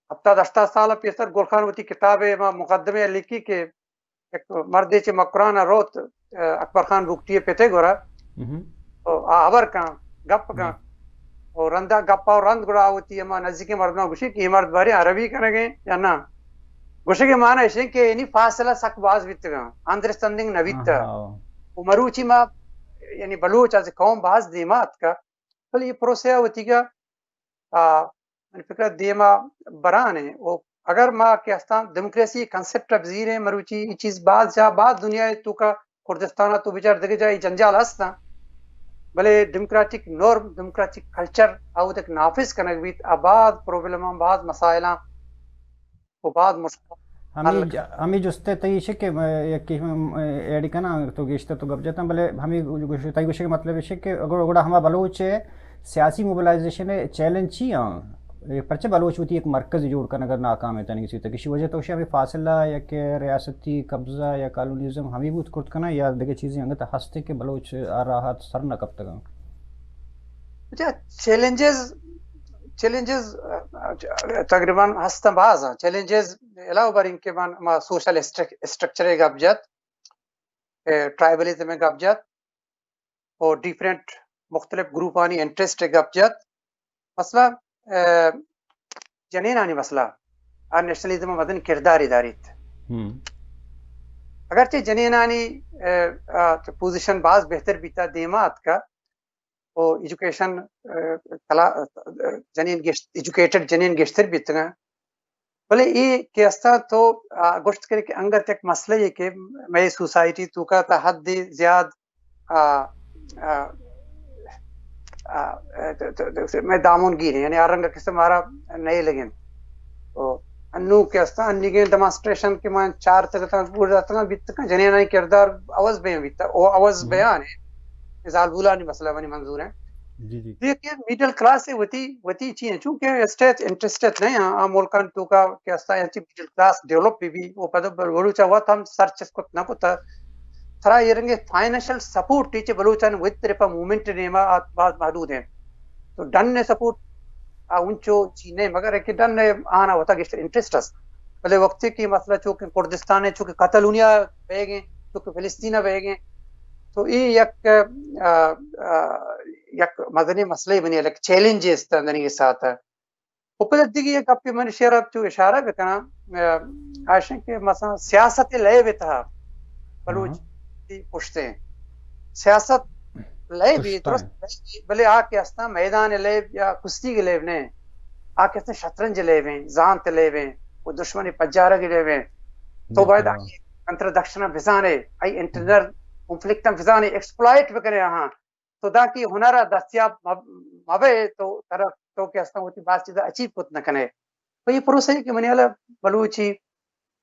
ہپتاد ہشتاد سال پیسر گل خان وتی کتابے ما مقدمے ءَ لکھی کہ یک مردے چہ مکران ءَ روت، اے، اکبر خان بگٹی ءِ پتے گورا، ہم۔ او آ ہبر کن، گپ کن۔ ہم۔ او رندا گپا و رند گڑا وتی ہما نزیکیں مردماں گوشی کہ اے مرد باریں عربی کنگیں یا نہ؟ گوشگ ءِ معنی ایش انت کہ یعنی فاصلہ سک باز بیتگاں، انڈرسٹینڈنگ نہ بیتہ۔ آہا۔ و مروچی ما یعنی بلوچ از قوم باز دیما اتکا، بلے اے پروسے ءَ وتیگا، آ، من فکر ءَ دیما بران ایں۔ و اگر ما کہ استاں ڈیموکریسی کنسپٹ ءَ بزیریں، مروچی اے چیز باز جا، باز دنیا ءِ توکا، کردستان ءَ تو بچار دگہ جاہ اے جنجال ہستاں، بلے ڈیموکریٹک نارم، ڈیموکریٹک کلچر آ وت نافذ کنگ بیت، آ باز پرابلماں، باز مسائلاں و باز مشکل ہمے حل ج-، ہمے جست ءَ تئی ایش کہ، م-، یکے، م-، ایڈ کناں، تو گیشتر تو گپ جتاں، بلے ہمے گوش-، تئی گوشگ ءِ مطلب ایش کہ گڑ-، گڑا ہما بلوچ ءِ سیاسی موبلائزیشن ءِ چیلنج چی آں؟ اے پرچہ بلوچ وتی یک مرکز جوڑ کنگ ءَ ناکام انت، تنیگہ چیز تک ایشی وجہ تو شی ہمے فاصلہ یا کہ ریاستی قبضہ یا کالونیزم ہمے بوت کرت کناں یا دگہ چیزے انگت ہست کہ بلوچ آ راہ ءَ سر نہ کپتگاں؟ اچھا، چیلنجز، چیلنجز، آ، آ، تقریباً ہستاں باز آں۔ چیلنجز علاوہ بر ان کہ من، ما سوشل اسٹرک-، اسٹرکچر ءِ گپ جت، اے، ٹرائبلزم ءِ گپ جت، اور ڈیفرنٹ مختلف گروپانی انٹرسٹ ءِ گپ جت، مسئلہ، آ، جنینانی مسئلہ آ نیشنلزم ءَ مزن کردارے داریت۔ اگرچہ جنینانی، آ، آ، پوزیشن باز بہتر بیتا، دیما اتکا، او ایجوکیشن، آ، کلا-، آ، جنین گیشت-، ایجوکیٹڈ جنین گیشتر بیتگاں، بلے اے کہ استاں تو، آ، گوشت کرے کہ انگت یک مسئلہ یے کہ مئے سوسائٹی توکا تا حد زیاد، آ، آ، آ، تو، تو، تو، مئے دامن گیر ہیں، یعنی ہر رنگ کسے مارا نہیں لگن۔ او انو کہ استاں انیگیں ڈیمانسٹریشن کہ من چار تک تاں پور داتگاں بیتگاں، جنینانی کردار عوض بے بیتا، او عوض بیان ہے۔ زالبولانی مسئلہ منی منظور ہے۔ جی، جی۔ یہ کہ مڈل کلاس ہے، وتی، وتی چی ہیں، چونکہ اسٹیٹ انٹرسٹڈ نہیں ہیں، آ ملکان توکا کہ استاں انچی مڈل کلاس ڈیولپ بھی بھی، وہ پتہ بلوچا وت ہم سرچ اس کت نہ کتا۔ ترا یہ رنگے فائنینشل سپورٹ ٹیچے بلوچان وت طرفا موومنٹ نیما آت باز محدود ہیں۔ تو ڈن سپورٹ آ انچو چی نہیں، مگر کہ ڈن آنا وتا گشتر انٹرسٹ است۔ بلے وقتی کہ مسئلہ چونکہ کردستان ہے، چونکہ کتالونیا بہ گئے، چونکہ فلسطین بہ گئے، تو یہ یک، آ، آ، یک مزنیں مسئلہ بنی، یک چیلنج است اندنی ساتھ۔ و پدا دگہ یک گپے من شعر تو اشارہ بکناں، آ، آشن کہ مثلاً سیاست لیب تہا بلوچ پشتیں۔ سیاست لیب درست لیب، بلے آ کہ استاں میدان لیب یا کشتی لیب نے، آ کہ استاں شطرنج لیب ہیں، زانت لیب ہیں، و دشمنی پجارگ لیب ہیں۔ تو باید آئی انتر دکشنا بزانے، آئی انٹرنل کنفلکٹ بزانے، ایکسپلائٹ بکنے آہاں۔ تو داں کہ ہنر ء دستیاب مب-، مبئے تو ترا، تو کہ استاں وتی باز چیزا اچیو کت نہ کنئے۔ تو یہ پروسہ ہے کہ منی حالا بلوچی،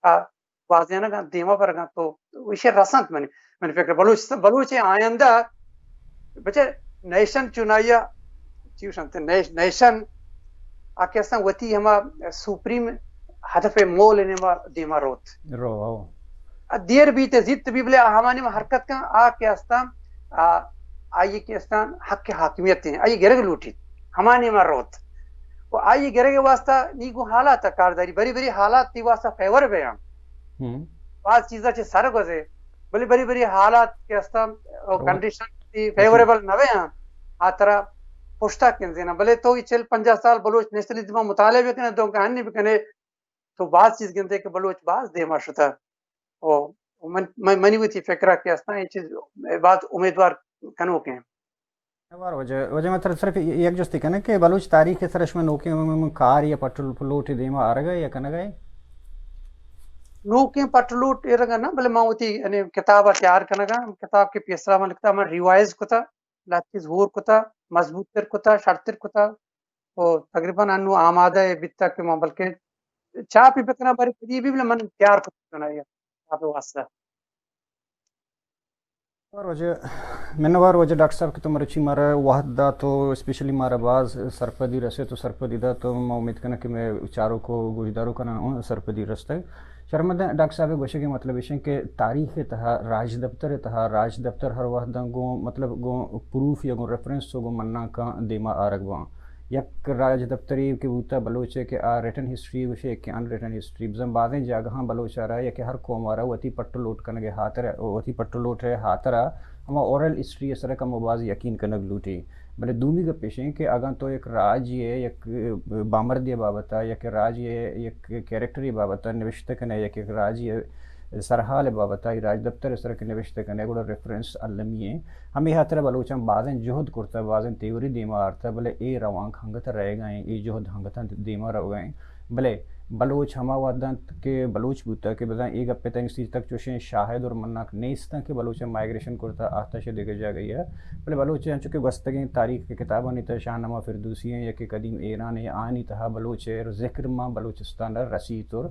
آ، گوازینگاں دیما برگاں تو ایشی رسنت منی، منی فکر بلوچ، بلوچ آئندہ بچے نیشن چنائیا چی گوشنت، نیش-، نیشن آ کہ استاں وتی ہما سپریم ہدف مول نیما دیما روت۔ رو، ہو۔ آ دیر بیت زیت بی بلے آ ہمانی ما حرکت کن آ کہ استاں، آ، آئی کہ استاں حق حاکمیت ہیں، آئی گرگ لوٹیت، ہمانی ما روت۔ و آئی گرگ واسطہ نی گو حالات کارداری، بری بری حالات تی واسطہ فیور بیاں۔ باز چیزا چہ سر گوزے، بلے بری بری حالات کہ استاں، او کنڈیشن تی فیوریبل نہ بیاں، آ ترا پشتا کنزینا۔ بلے تو یہ چل پنجاہ سال بلوچ نیشنلزم مطالعہ بکنے، دو کہانی بکنے، تو باز چیز گندے کہ بلوچ باز دیما شتا۔ او من، من، منی وتی فکرا کہ استاں یہ چیز باز امیدوار کنوک ہیں۔ وار وجہ، وجہ من ترا صرف یک جستی کناں کہ بلوچ تاریخ سر شما نوکیں کار یا پٹ لوٹ دیما آرگا یا کنگا ہے؟ نوکیں پٹ لوٹ ایرگا نہ، بلے من وتی یعنی کتاب تیار کنگا، کتاب کے پیسرا من لکھتا، من ریوائز کتا، لاتیز ہور کتا، مضبوط تر کتا، شرتر کتا، و تقریباً انو آمادہ ہے بیتا کہ من بلکہ چاپ ہی بکنا باری کدی بھی بلے من تیار کتا نا یہ چاپ واسطہ۔ وار وجہ، منوار وجہ ڈاکٹر صاحب کہ تو مرچی مارا وہد دات و اسپیشلی مارا باز سرپدی رسے تو سرپدی دات تو ما امید کناں کہ میں چاروک و گوشدارو کناں ہوں سرپدی رستگ۔ شرمندہ ڈاکٹر صاحب گوشے کہ مطلب ایشن کہ تاریخ تہا راج دفتر تہا راج دفتر ہر وہد گوں مطلب گوں پروف یا گوں ریفرنس و گوں منانکاں دیما آرگ باں۔ یک راج دپترے کہ بوتہ بلوچ ء کہ آ ریٹن ہسٹری گوشے کہ ان ریٹن ہسٹری، بزاں بازیں جاگہاں بلوچ ء را یا کہ ہر قوم ء را وتی پٹ ء لوٹ کنگ ء ہاتر ء، وتی پٹ ء لوٹ ء ہاتر ء ہما اورل ہسٹری ء سر ء کم و باز یقین کنگ لوٹی۔ بلے دومی گپ ایش انت کہ اگاں تو یک راجے ء یک بامردے ء بابت ء یا کہ راجے ء یک کیریکٹرے ء بابت ء نوشتہ کن ئے یا کہ یک راجے ء سرحال ء بابت ء راج دپتر ء سر ء کہ نوشتہ کن ئے گڑا ریفرنس المی انت۔ ہمے ہاترا بلوچاں بازیں جہد کرتہ، بازیں تھیوری دیما آرتہ، بلے اے روانک ہنگت ء رہگا ایں، اے جہد ہنگت ء دیما روگا ایں۔ بلے بلوچ ہما وہد انت کہ بلوچ بوتہ کہ بزاں اے گپ ء تنیگتی تک چوشیں شاہد اور مناک نیست انت کہ بلوچ ء مائگریشن کرتہ، آتش ء دگہ جاگہے ء۔ بلے بلوچ ء انچو کہ گوستگیں تاریخ ء کتابانی تہ شاہنامہ فردوسی ایں یا کہ قدیم ایران ایں، آنی تہا بلوچ ء ذکر ماں بلوچستان ء رسیت اور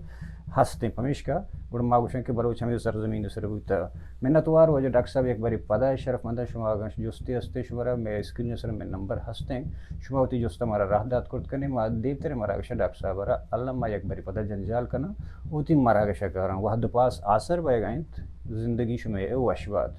ہست ایں۔ پمیشکا گڑا ما گوشیں کہ بلوچ ہمے سرزمین ء سر بوتہ۔ منتوار واجہ ڈاکٹر صاحب، یک بری پدا شرف منداں شما اگاں جستے ہستیں شمارا مئے اسکرین ء سر مئے نمبر ہستیں، شما وتی جست ء مارا راہ دات کرت کنے، ما دیمتر مراگش ء ڈاکٹر صاحب ء را الم ما یک بری پدا جنجال کناں، وتی مراگش ء کاراں۔ وہد پاس آسر بئیگا انت، زندگی شمئے وش بات۔